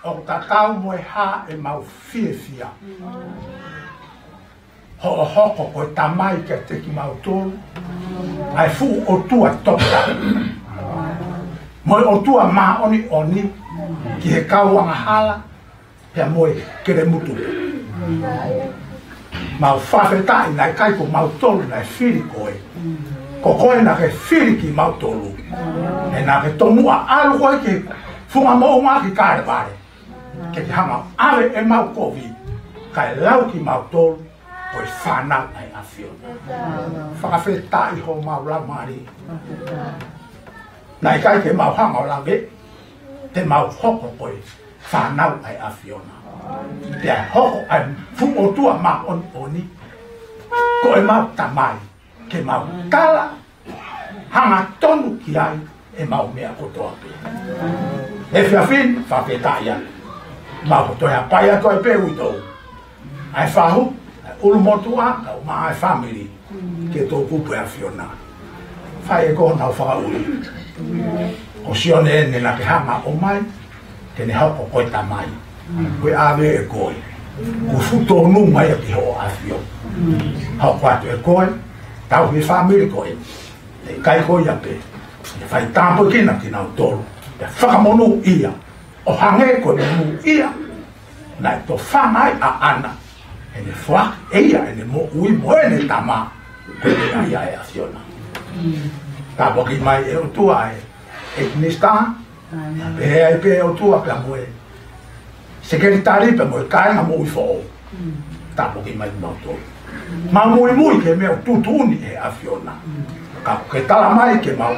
ʻoku tatau mo e hā ʻemau fiefia hoʻo hoko ko e Tamai kiate kimautolu, ʻa e fuʻu ʻOtua toputapu, mo e ʻOtua māʻoniʻoni ki he kau angahala pea mo e kelemutu. Mau fakafetaʻi naʻe ʻikai ko mautolu naʻe fili koe. Ko koe naʻa ke fili kimautolu. He naʻa ke tomuʻa ʻalu koe ki he funga moʻunga ki Kalevale ke ke hanga ʻave ʻemau kovi, kae lau kimautolu ko e fānau ʻa e ʻAfiona. Fakafetaʻi homau laumālie. Naʻe ʻikai ke mau hanga ʻo lave, te mau hoko ko e fānau ʻa e ʻAfiona. Pea hoko ʻa e fuʻu ʻOtua māʻoniʻoni ko ʻemau Tamai, ke mau tala hangatonu ki ai ʻemau meʻa kotoa pē. Efiafi ni, fakafetaʻi atu. Mau toe hapai atu ai pē uitou, ʻa e fahu, ʻa e ʻulumotuʻa, kae ʻumaʻā e fāmili, ki he toʻukupu ʻo e ʻAfiona. Fai ʻe koe honau fakaʻuli. Ko Sione eni naʻa ke hanga ʻo ʻomai ke ne hoko ko e tamai. Ko e ʻave ʻe koe. Ko e fuʻu tonu mai ʻa ki hoʻo ʻAfio. Hoko atu ʻe koe, tauhi e fāmili ko ē. ʻE ʻikai ko ia pē. ʻE fai tāpuekina kinautolu. ʻE fakamonūʻia. ʻO hangē ko e monūʻia naʻe tofanga ai ʻa ʻAna. ʻEne foaki ʻe ia ʻene moʻui mo ʻene tama. Ko e meʻa ia ʻa e ʻAfiona. Tāpuaki mai ʻe ʻOtua ʻa e, ʻe minisitā. Pea pehē ʻe ʻOtua pea mo e sekelitali pea mo e kāinga moʻui foʻou. Tāpuaki mai mautolu. Mau muimui ki he meʻa ʻoku tuʻutuʻuni ʻe he ʻAfiona. Ka ke tala mai ke mau,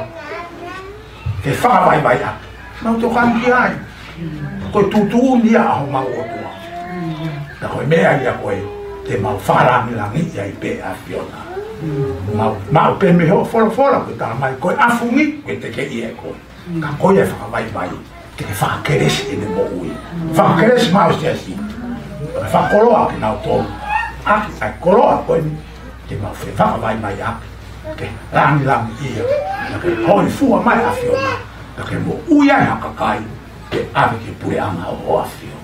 ke fakavaivaiʻaki. Mau tokanga ki ai. Ko e tuʻutuʻuni ia ʻa homau ʻOtua. Ka ko e meʻa ia ko ē, te mau fakalangilangiʻi ai pē ʻa e ʻAfiona. Mau, mau pē mei hoʻo folofola, ko e tala mai, ko e ʻafungi, ko e tekeʻi ʻe koe. Ka ko ia ʻe fakavaivai, ke ke fakakelesi ʻene moʻui. Fakakelesi mai ho siasi. Ke fakakoloa kinautolu. ʻAki ʻa e koloa ko eni, ke mau fefakavaivaiʻaki. Ke langilangiʻia. Ke hōifua mai ʻa e ʻAfiona. Ke moʻui ai ha kakai. Ke ʻave ki he puleʻanga ʻo ho ʻAfio.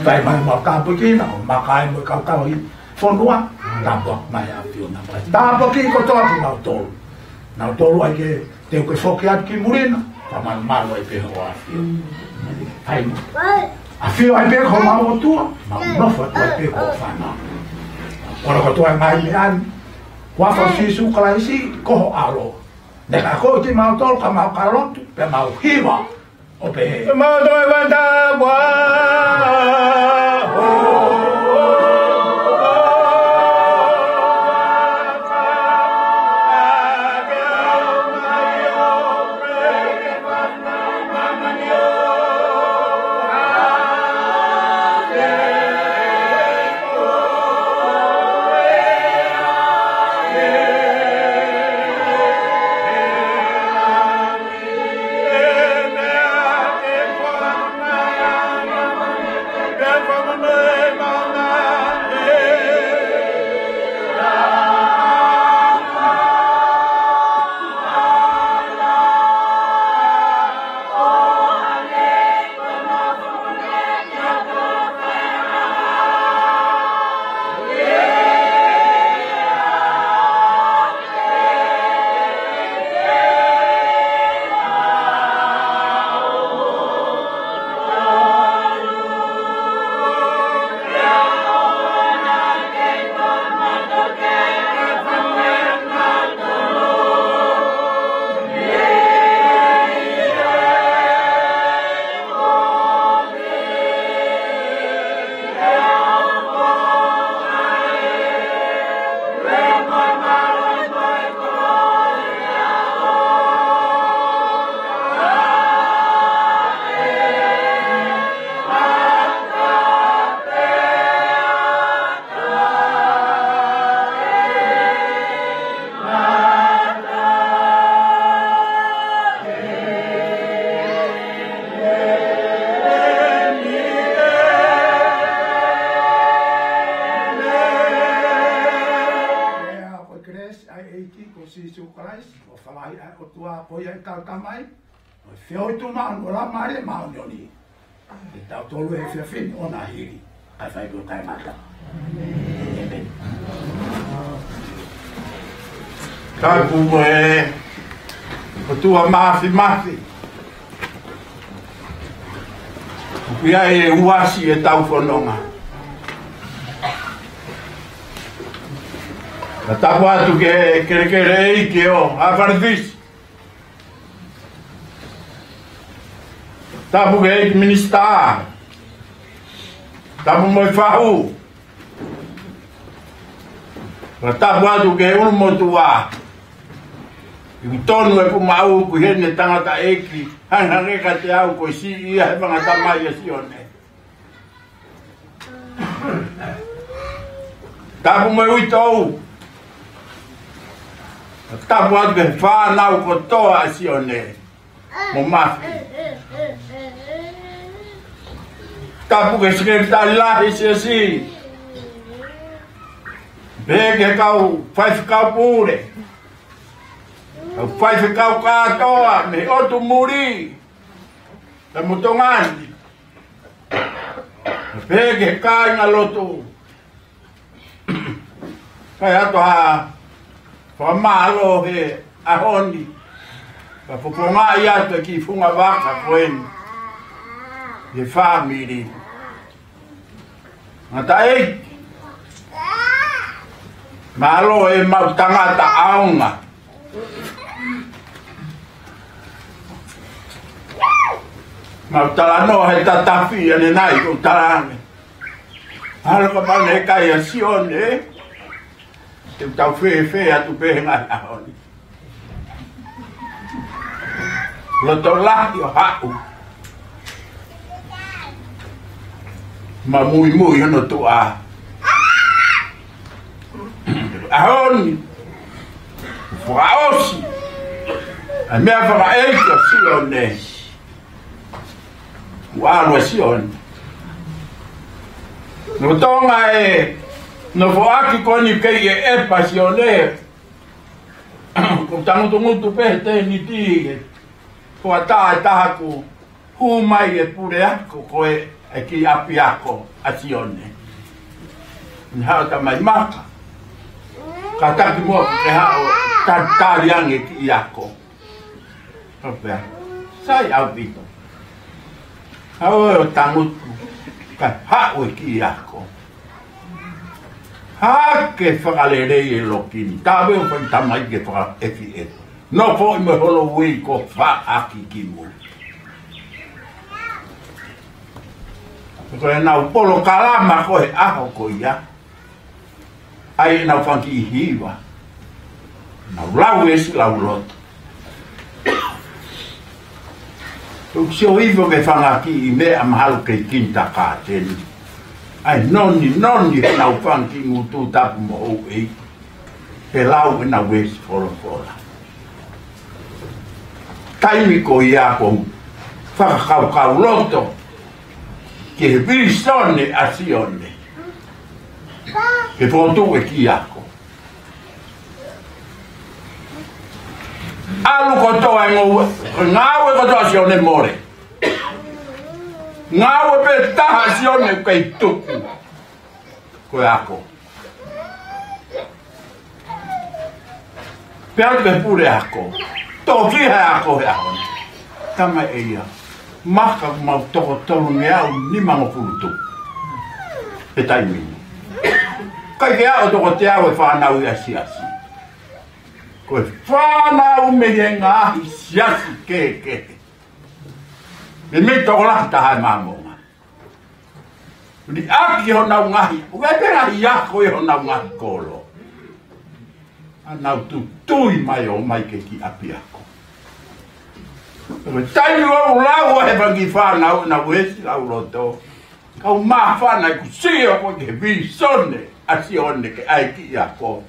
Fai mai mau tāpuekina, ʻo makai mo e kau tauhi fonua. Tāpuaki mai ʻa e ʻAfiona. Tāpuaki kotoa kinautolu. Nautolu ai ke teu ke foki atu ki muli na, ka malumalu ai pē hoʻo ʻAfio. Hai. ʻAfio ai pē ko homau ʻOtua, mau nofo atu ai pē ko hoʻo fānau. Koloa kotoa e ngaahi meʻa ni, ʻi he huafa ʻo Sīsū Kalaisi, ko ho ʻAlo. Naʻe akoʻi kimautolu ka mau ka lotu, pea mau hiva, ʻo pehē. Mau toe vanda, wa. Ko e kelesi ʻa e ʻEiki ko Sīsū Kalaisi, ʻofa lahi ʻa e ʻOtua ko ia ʻi he kau Tamai, ʻo e feohi tuʻumaʻu ʻo e Laumālie Māʻoniʻoni. Ke tau tolu he efiafi ni ʻo na hili. Kae fai pē ʻo taʻengata. ʻĒmeni. Tapu mo e ʻOtua Māfimafi. ʻOku ʻi ai e uasi ʻetau fononga. Ka tapu atu ki he kelekele ʻeiki ʻo Afanifisi. Tapu ki he ʻEiki Minisitā. Tapu mo e fahu. Ka tapu atu ki he ʻulumotuʻa. ʻOku tonu ʻeku maʻu ko eni tangataʻeiki. Hangehangē kiate au ko e siʻi ia he fanga tamai ʻa Sione. Tapu mo e uitou. Tapu atu ki he fānau kotoa ʻa Sione mo Mafi. Tapu ki he sekelitali lahi ʻa e siasi. Pehē ki he kau faifekau pule. Kau faifekau kātoa mei ʻotu muli. Pea mo Tonga ni. Pehē ki he kāingalotu, kae ʻatu ha fakamālō he ʻaho ni, ka fofongaʻi atu e kiʻi funga vaka ko eni he fāmili. Ngata ʻEiki, mālō e mau tangata ʻaonga. Mau talanoa he tatafi ʻanenai ko talane. Hala ka pau ne kai a Sione, te u tau fēfē atu pē he ngaahi ʻaho ni. Loto lahi ʻo haʻu. Ma muimui hono tuʻa. ʻAho ni. Fakaʻosi. ʻA e meʻa fakaʻeiki ʻo Sione. Ua lua Sione. No tonga e, no foaki ko eni kei e ʻepa Sione. Ko tangutungutu pē he tēniti e fuata e taha ku hū mai e pule ako ko e, e kiʻi ʻapiako ʻa Sione. Ni hao ta mai maka. Ka taki mo ke hao ta tali ange kiʻi ako. Ka pea. Sai ʻaupito. Hao e o tangutu. Ka hao e kiʻi ako. Hake fakalelei e loki ni. Tawe o fai tamai ke fakaefi e. No ko i me holo wei ko fa aki ki mo. Ko e nau polo kalama ko e aho ko ia. ʻAi e nau fanga kiʻi hiva. Nau lau esi lau loto. Tau sio hifo ke fanga kiʻi meʻa mahalo kei kindergarten. ʻAi noni, noni, he nau fanga kiʻi ngutu tapu mo hou ei. He lau e nau esi folofola. Taimi ko ia ko fakakaukau loto. Ke he visone ʻa Sione. Ke fotu e kiʻi ako. ʻAlu kotoa e ngoue, ngāue kotoa Sione mole. Ngāue pē taha Sione kei tuku. Ko e ako. Pea atu ke pule ako. Toki he ako he ako ni. Tama e ia. Maka mau toko tolu ngeau nimangofulu tupu. He taimi ni. Kai ke aʻo toko teau e fānau ia siasi. Ko e fānau mei he ngaahi siasi kehekehe. Mei mei toko lahi taha e māmonga. Liʻaki honau ngaahi, ʻoku ʻi ai pē ngaahi ako ʻi honau ngaahi kolo. ʻA nau tutui mai ʻo mai ke kiʻi ʻapiako. Ko e taimi ʻoku lau ʻa e fanga kiʻi fānau ʻenau esi lau loto. Kau māfana ʻeku sio ko e visone ʻa Sione ke ʻai kiʻi ako.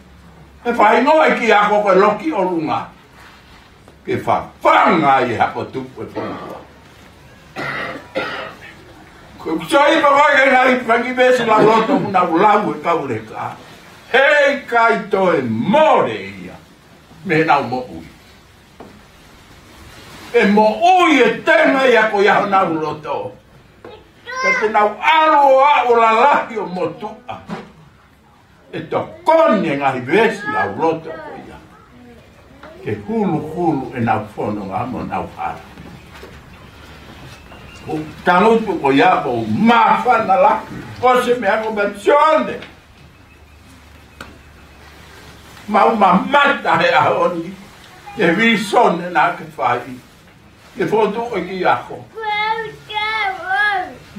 He faʻahinga e kiʻi ako ko e loki ʻolunga. Ke fafanga ʻi he hako tupu e fonua. Ko e soi pa koe ke ngai pangi vesi lau loto mo nau lau e kau leka. Hei kai toe mole ia. Mei he nau moʻui. ʻE moʻui e tenga ia ko ia honau loto. Ka te nau ʻalu ʻo aʻu ʻo lalahi ʻo motuʻa. ʻE tokoni e ngaahi vesi lau loto ko ia. Ke huluhulu ʻenau fononga mo nau hala. Ko tangutu ko ia ko māfana lahi. Ko se meʻa ko Sione. Mau mamata he ʻaho ni. Ke visone naʻa ke fai. Ke fotu e kiʻi ako.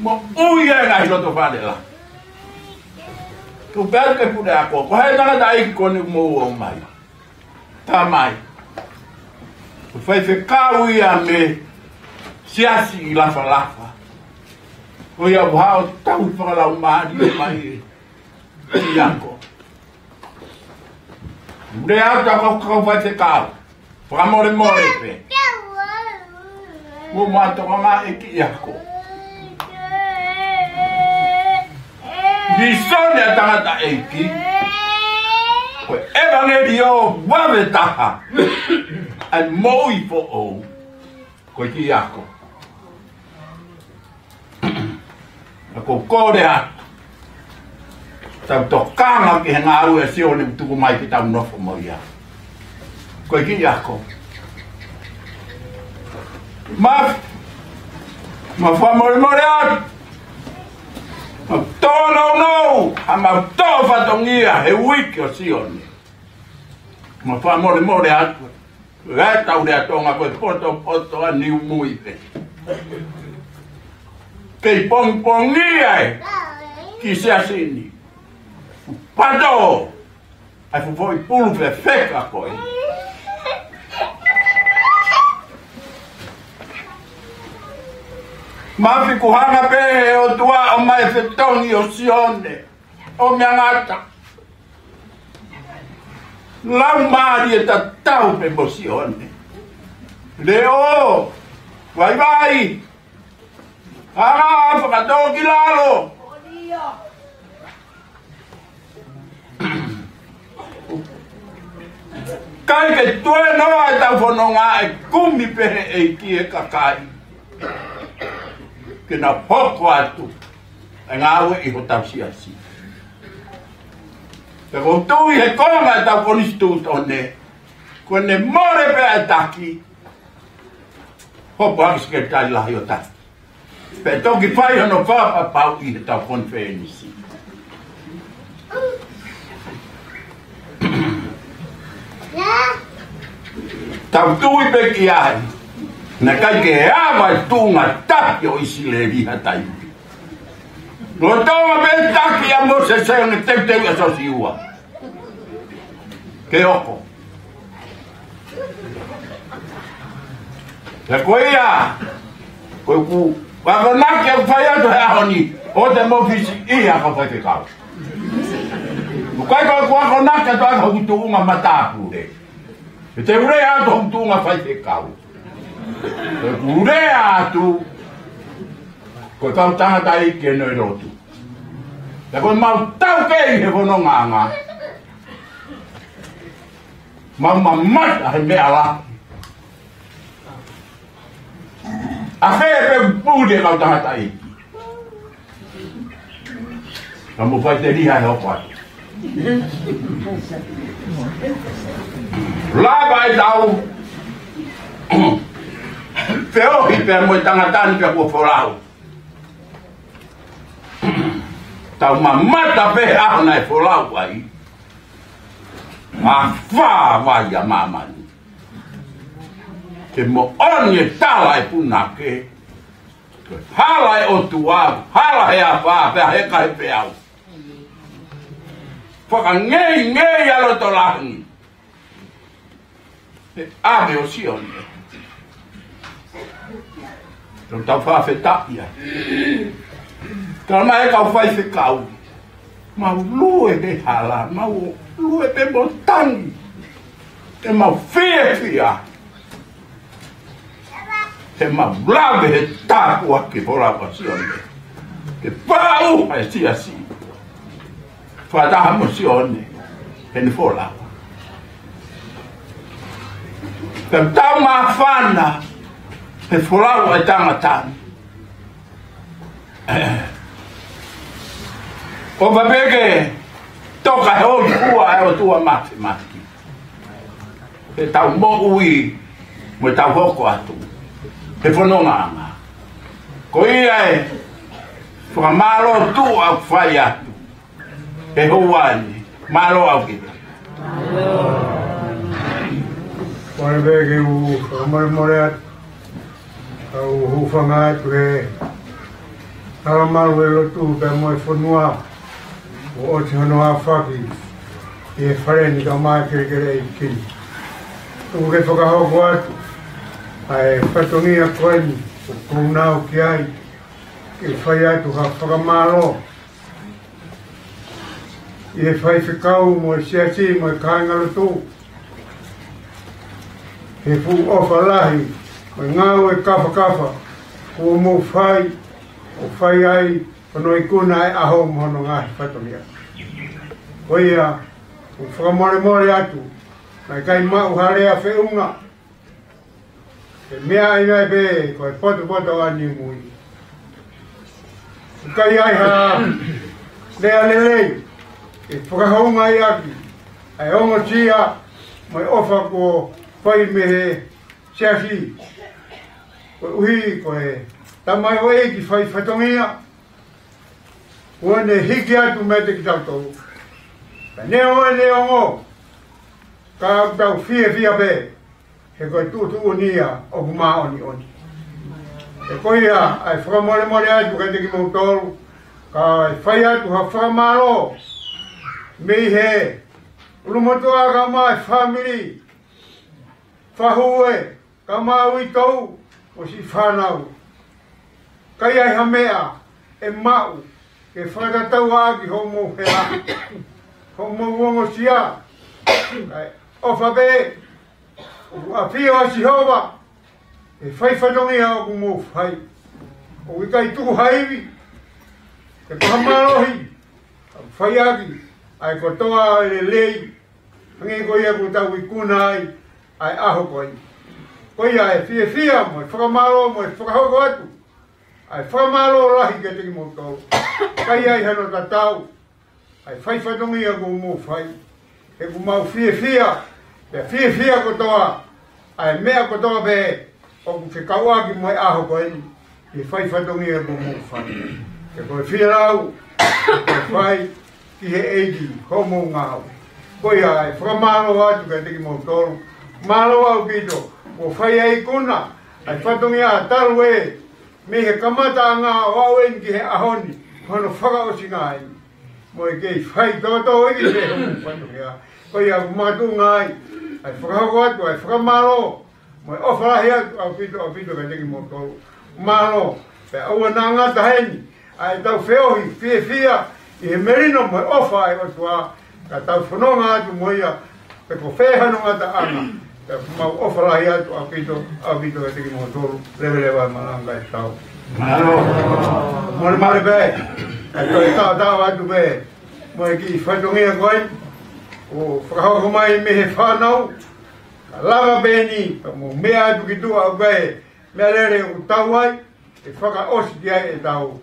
Moʻui e ngaahi loto fale la. Ko pea ke pule ako. Ko hai tangataʻeiki ko eni mo ō mai. Tamai. Ko faifekau ia mei siasi ʻi Lafalafa. Ko ia ʻoku hao tau fakalaumālie mai. Kiʻi ako. Lea atu ʻa e kau faifekau. Fakamolemole pē. Mo mātou ka ngā e kiʻi ako. Visone ʻa e tangataʻeiki. Ko e ʻevangeliō vave taha. ʻA e moʻui foʻou. Ko e kiʻi ako. Ko e kole atu, tau tokanga ki he ngāue ʻa Sione ʻoku tuku mai ke tau nofo mo ia. Ko e kiʻi ako. Maf, mau fakamolemole atu. Mau tōnounou, ʻa mau tō fatongia he uike ʻo Sione. Mau fakamolemole atu. Lae tau lea Tonga ko e potopoto ʻa Niumui pē. Kei pongipongia e ki Siasini. Pato. ʻAi fufoʻi pulu fefeka ko e. Mafi kuhanga pē he ʻOtua ʻomai fetongi ʻo Sione. ʻO meʻangata. Lau mālie tatau pē mo Sione. Leʻo. Vaivai. Hanga fakatō ki lalo. Kai ke tuenoa e tau fononga e kumi pē he ʻEiki e kakai. Ke na hoko atu. E ngāue ʻi hotau siasi. Pea ʻoku ou tui he konga e tau konisitūtone. Ko ʻene mole pē ʻa e taki. Hopo hake sekelitali lahi ʻo taki. Pea toki fai hono fakapapauʻi he tau konifelenisi. Tau tui pē ki ai. Naʻe ʻikai ke ava e tuʻunga taki ʻo ʻIsileli ha taimi. Lolotonga pē taki ʻa Mōsese ʻo ne teuteu ʻa Siosiua. Ke hoko. Pea ko ia, ko ʻeku akonaki ʻoku fai atu he ʻaho ni, ʻoua te mou fisiʻi ʻa e kau faifekau. ʻOku ʻikai ko ʻeku akonaki atu ʻa hoku tuʻunga matāpule. He te u lea atu hoku tuʻunga faifekau. He ʻoku ou lea atu, ko e kau tangataʻeiki ʻeni ʻo e lotu. Pea ko ʻemau taukei he fonongaʻanga. Mau mamata he meʻa lahi. ʻA fē pē puli e kau tangataʻeiki. Ka mo faiteliha he hoko atu. Lava e tau. Feohi pea mo e tangata ni pea kuo folau. Tau mamata pē he ʻaho naʻe folau ai. Mafā vai ʻa māmani. Ke moʻoni e tala e punake. Hala e ʻOtua, hala he afā, pea heka he peau. Fakangeingei ʻa loto lahi. He ʻaho ʻo Sione. Tau tau fakafetaʻi ai. Tala mai e kau faifekau. Mau lue he hala, mau lue pē mo tangi. Ke mau fiefia. He mau lave he tāpuaki folau ʻa Sione. Ke pau e siasi. Fakataha mo Sione. He ni folau. Pea tau māfana he folau ʻa e tangata ni. ʻO papeke toka he ʻOtua, ʻa e ʻOtua Mafimafi. He tau moʻui, mo e tau hoko atu. He fonongaʻanga. Ko ia e fakamālō tuʻa ʻoku fai atu. He houa ni, mālō ʻaupito. Kole pē ke u fakamolemole atu, ʻa u hūfanga atu he talamalu e lotu pea mo e fonua, ʻo ʻosi hono ʻafaki, ʻi he fale ni ka mai kelekele ʻi kini. ʻOku ke fakahoko atu, ʻa e fatongia ko eni, ʻoku ou nau ki ai, ke fai atu ha fakamālō, ʻi he faifekau mo e siasi mo e kāingalotu. He fuʻu ʻofa lahi, mo e ngāue kafakafa, kuo mou fai, ʻo fai ai, hono ikuna e ʻaho mo hono ngaahi fatongia. Ko ia, ʻoku fakamolemole atu, naʻe ʻikai maʻu ha lea feʻunga, he meʻa ʻi ai pē, ko e potopoto ʻa Niumui. ʻIkai ai ha lea lelei ʻe fakahoungaʻi ʻaki ʻa e ongosia mo e ʻofa kuo fai mei he Siasi. Koeʻuhi ko e tamaioʻeiki fai fatongia kuo ne hiki atu meiate kitautolu. Ka neongo ʻene ongo, ka ʻoku tau fiefia pē, he ko e tuʻutuʻuni ia ʻoku māʻoniʻoni. He ko ia ʻa e fakamolemole atu kiate kimoutolu, kae fai atu ha fakamālō mei he ʻulumotuʻa kae ʻumaʻā e fāmili, faʻē, kae ʻumaʻā uitou mo siʻi fānau. ʻIkai ai ha meʻa ʻe maʻu ke fakatatau ʻaki hoʻomou hela, hoʻomou ongosia. Kae ʻofa pē, ʻoku ʻafio ʻa Sihova he fai fatongia ʻoku mou fai. ʻOku ʻikai tuku ha ivi, pe ko ha mālohi, kae fai ʻaki ʻa e kotoa ʻo e lelei, hangē ko ia kuo tau ikuna ai ʻa e ʻaho ko eni. Ko ia ʻe fiefia mo e fakamālō mo e fakahoko atu ʻa e fakamālō lahi kiate kimoutolu. ʻIkai ai hano tatau ʻa e fai fatongia kuo mou fai. He ʻoku mau fiefia, pea fiefia kotoa ʻa e meʻa kotoa pē ʻoku fekauʻaki mo e ʻaho ko eni, ʻi he fai fatongia kuo mou fai. He ko e fielau, ko e fai ki he ʻEiki hoʻomou ngāue. Ko ia ʻe fakamālō atu kiate kimoutolu. Mālō ʻaupito kuo fai ʻa e ikuna ʻa e fatongia talu ē, mei he kamataʻanga ʻo aʻu eni ki he ʻaho ni, ko hono fakaʻosinga eni. Mo e kei fai toto ʻi he fatongia. Ko ia ʻoku makatuʻunga ai ʻa e fakahoko atu ʻa e fakamālō mo e ʻofa lahi atu ʻaupito, ʻaupito kiate kimoutolu. Mālō, pea ʻoua naʻa ngata heni ʻa ʻetau feohi fiefia ʻi he melino mo e ʻofa ʻa e ʻOtua, ka tau fononga atu mo ia, pe ko fē hano ngataʻanga, pea ʻoku mau ʻofa lahi atu ʻaupito, ʻaupito kiate kimoutolu, leveleva e malanga ʻetau. Mālō. Molemole pē, ʻe toe taʻotaʻo atu pē mo e kiʻi fatongia ko eni, ʻo fakahoko mai mei he fānau, ka lava pē eni, ka mou meʻa atu ki tuʻa ʻoku ʻi ai e meʻalele ʻoku tau ai, ʻe fakaʻosi ki ai ʻetau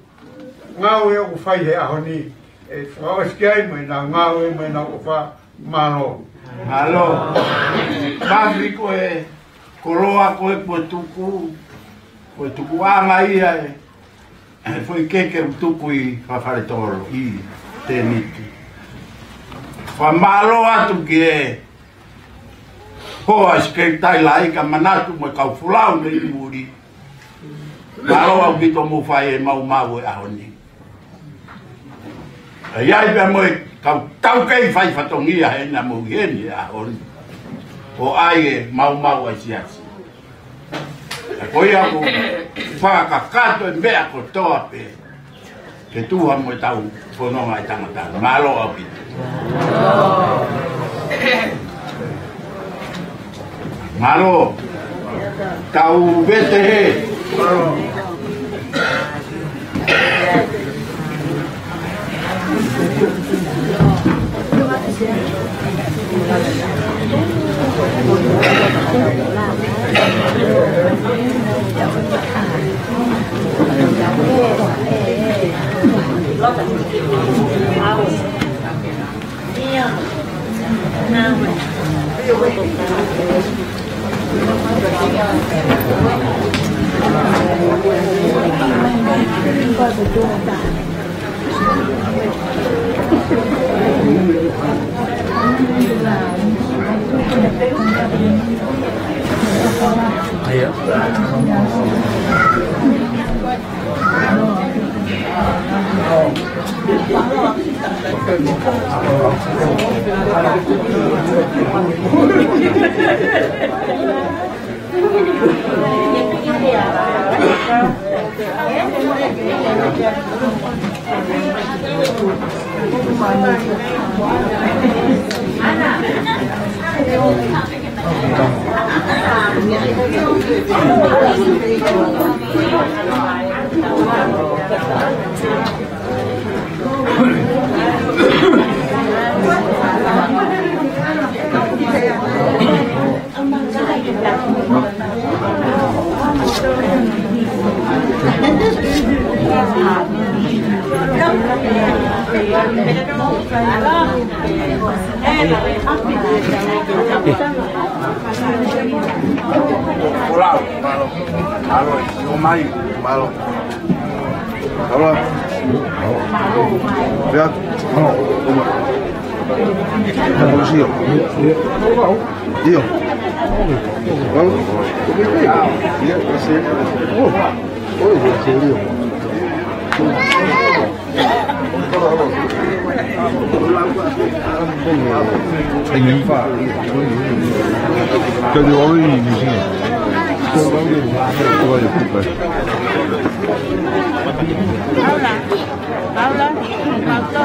ngāue ʻoku fai he ʻaho ni, ʻe fakaʻosi ki ai mo ʻenau ngāue mo ʻenau ʻofa. Mālō. Mālō. Mami, ko e koloa ko ē kuo tuku, ko e tukuʻanga ia ē, ʻe foʻi keke ʻoku tuku ʻi Fafale Tolo ʻi Tēniti. Fakamālō atu ki he hoa ʻo e Sekelitali Laʻā ka manatu mo e kau folau mei muli. Mālō ʻaupito hoʻomou fai e maumau he ʻaho ni. ʻE ʻi ai pea mo e kau taukei fai fatongia he naʻa mou ʻi heni he ʻaho ni, ʻo ʻai e maumau ʻa e Siasi. Ka ko ia ʻoku fakakakato e meʻa kotoa pē ke tuha mo ʻetau fononga ʻi he tangata. Mālō ʻaupito. Mālō. Tau vete hē. Hola, malo. Malo, yo mai, malo. Hola. Ya. No. No, no, sí. Tío. Vamos. Ya, sí. Oh. Oh, en serio. Paula, Paula, Paula.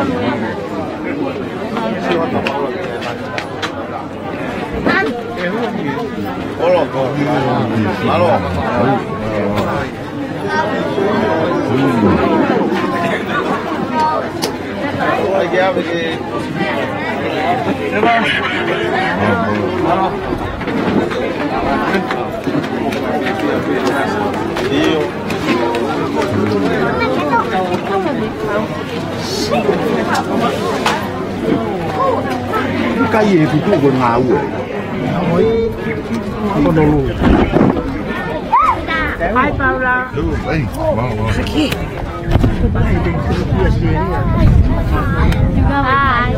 Kai e tutu ko ngāue. Ai, Paula. Hey, wow, wow. Hi.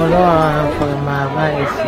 Oloa fakamāvae ʻesi.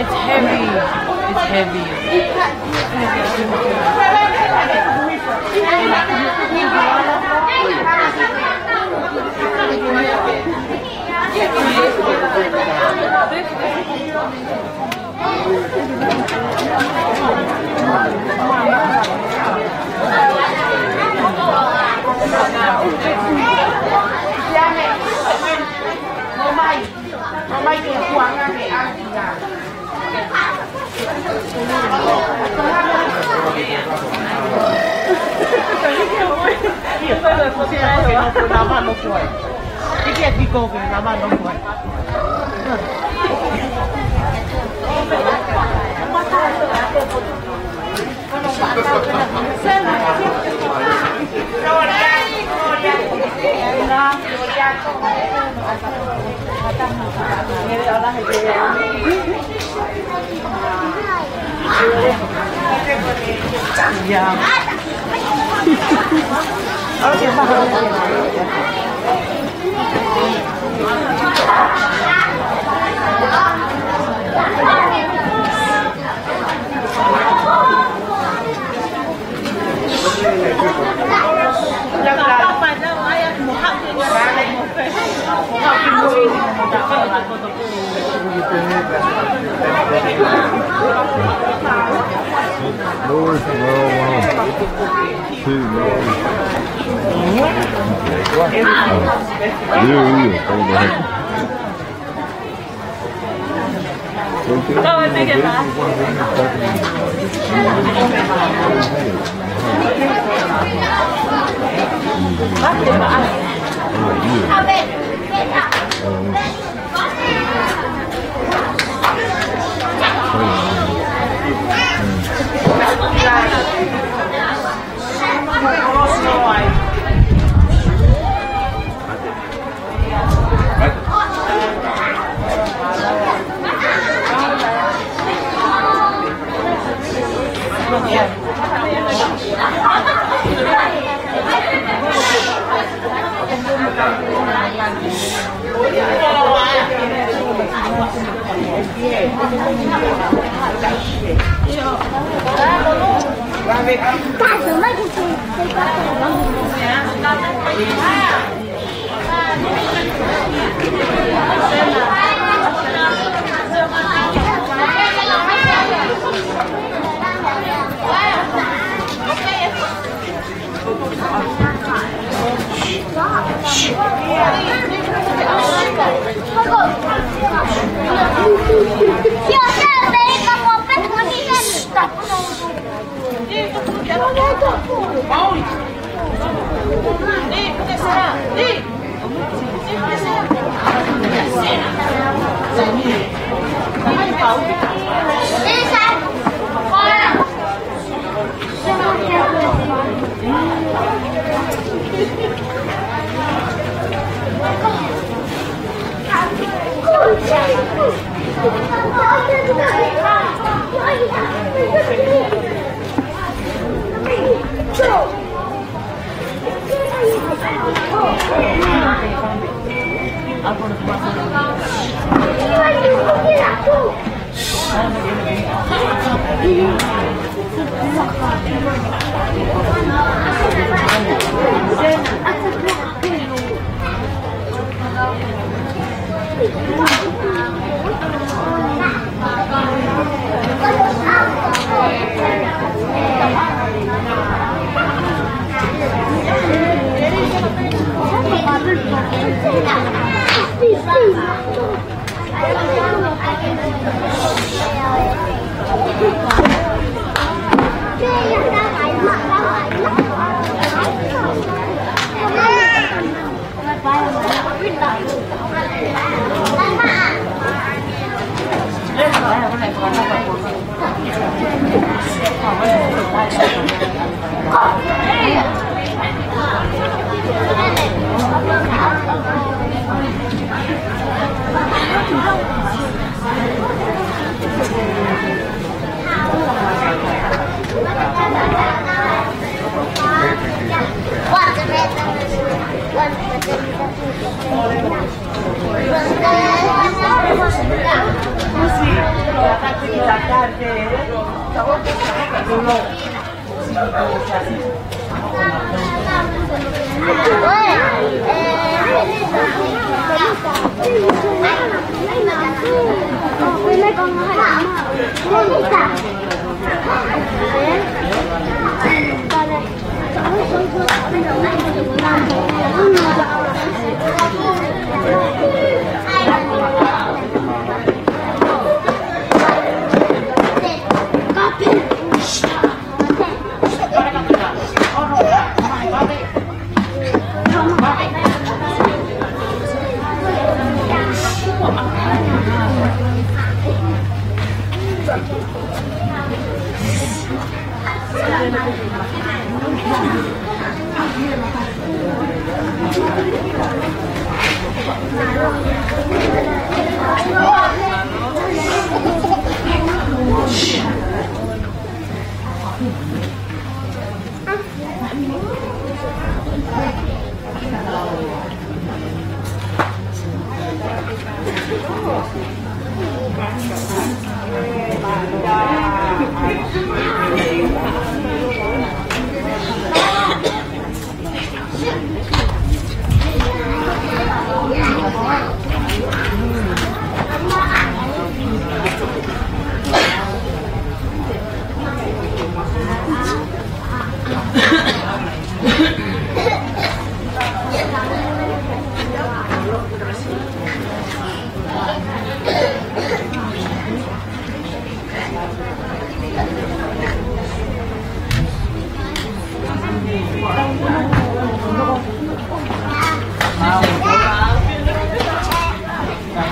It's heavy. It's heavy.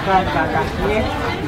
Kakak, kakak, ya.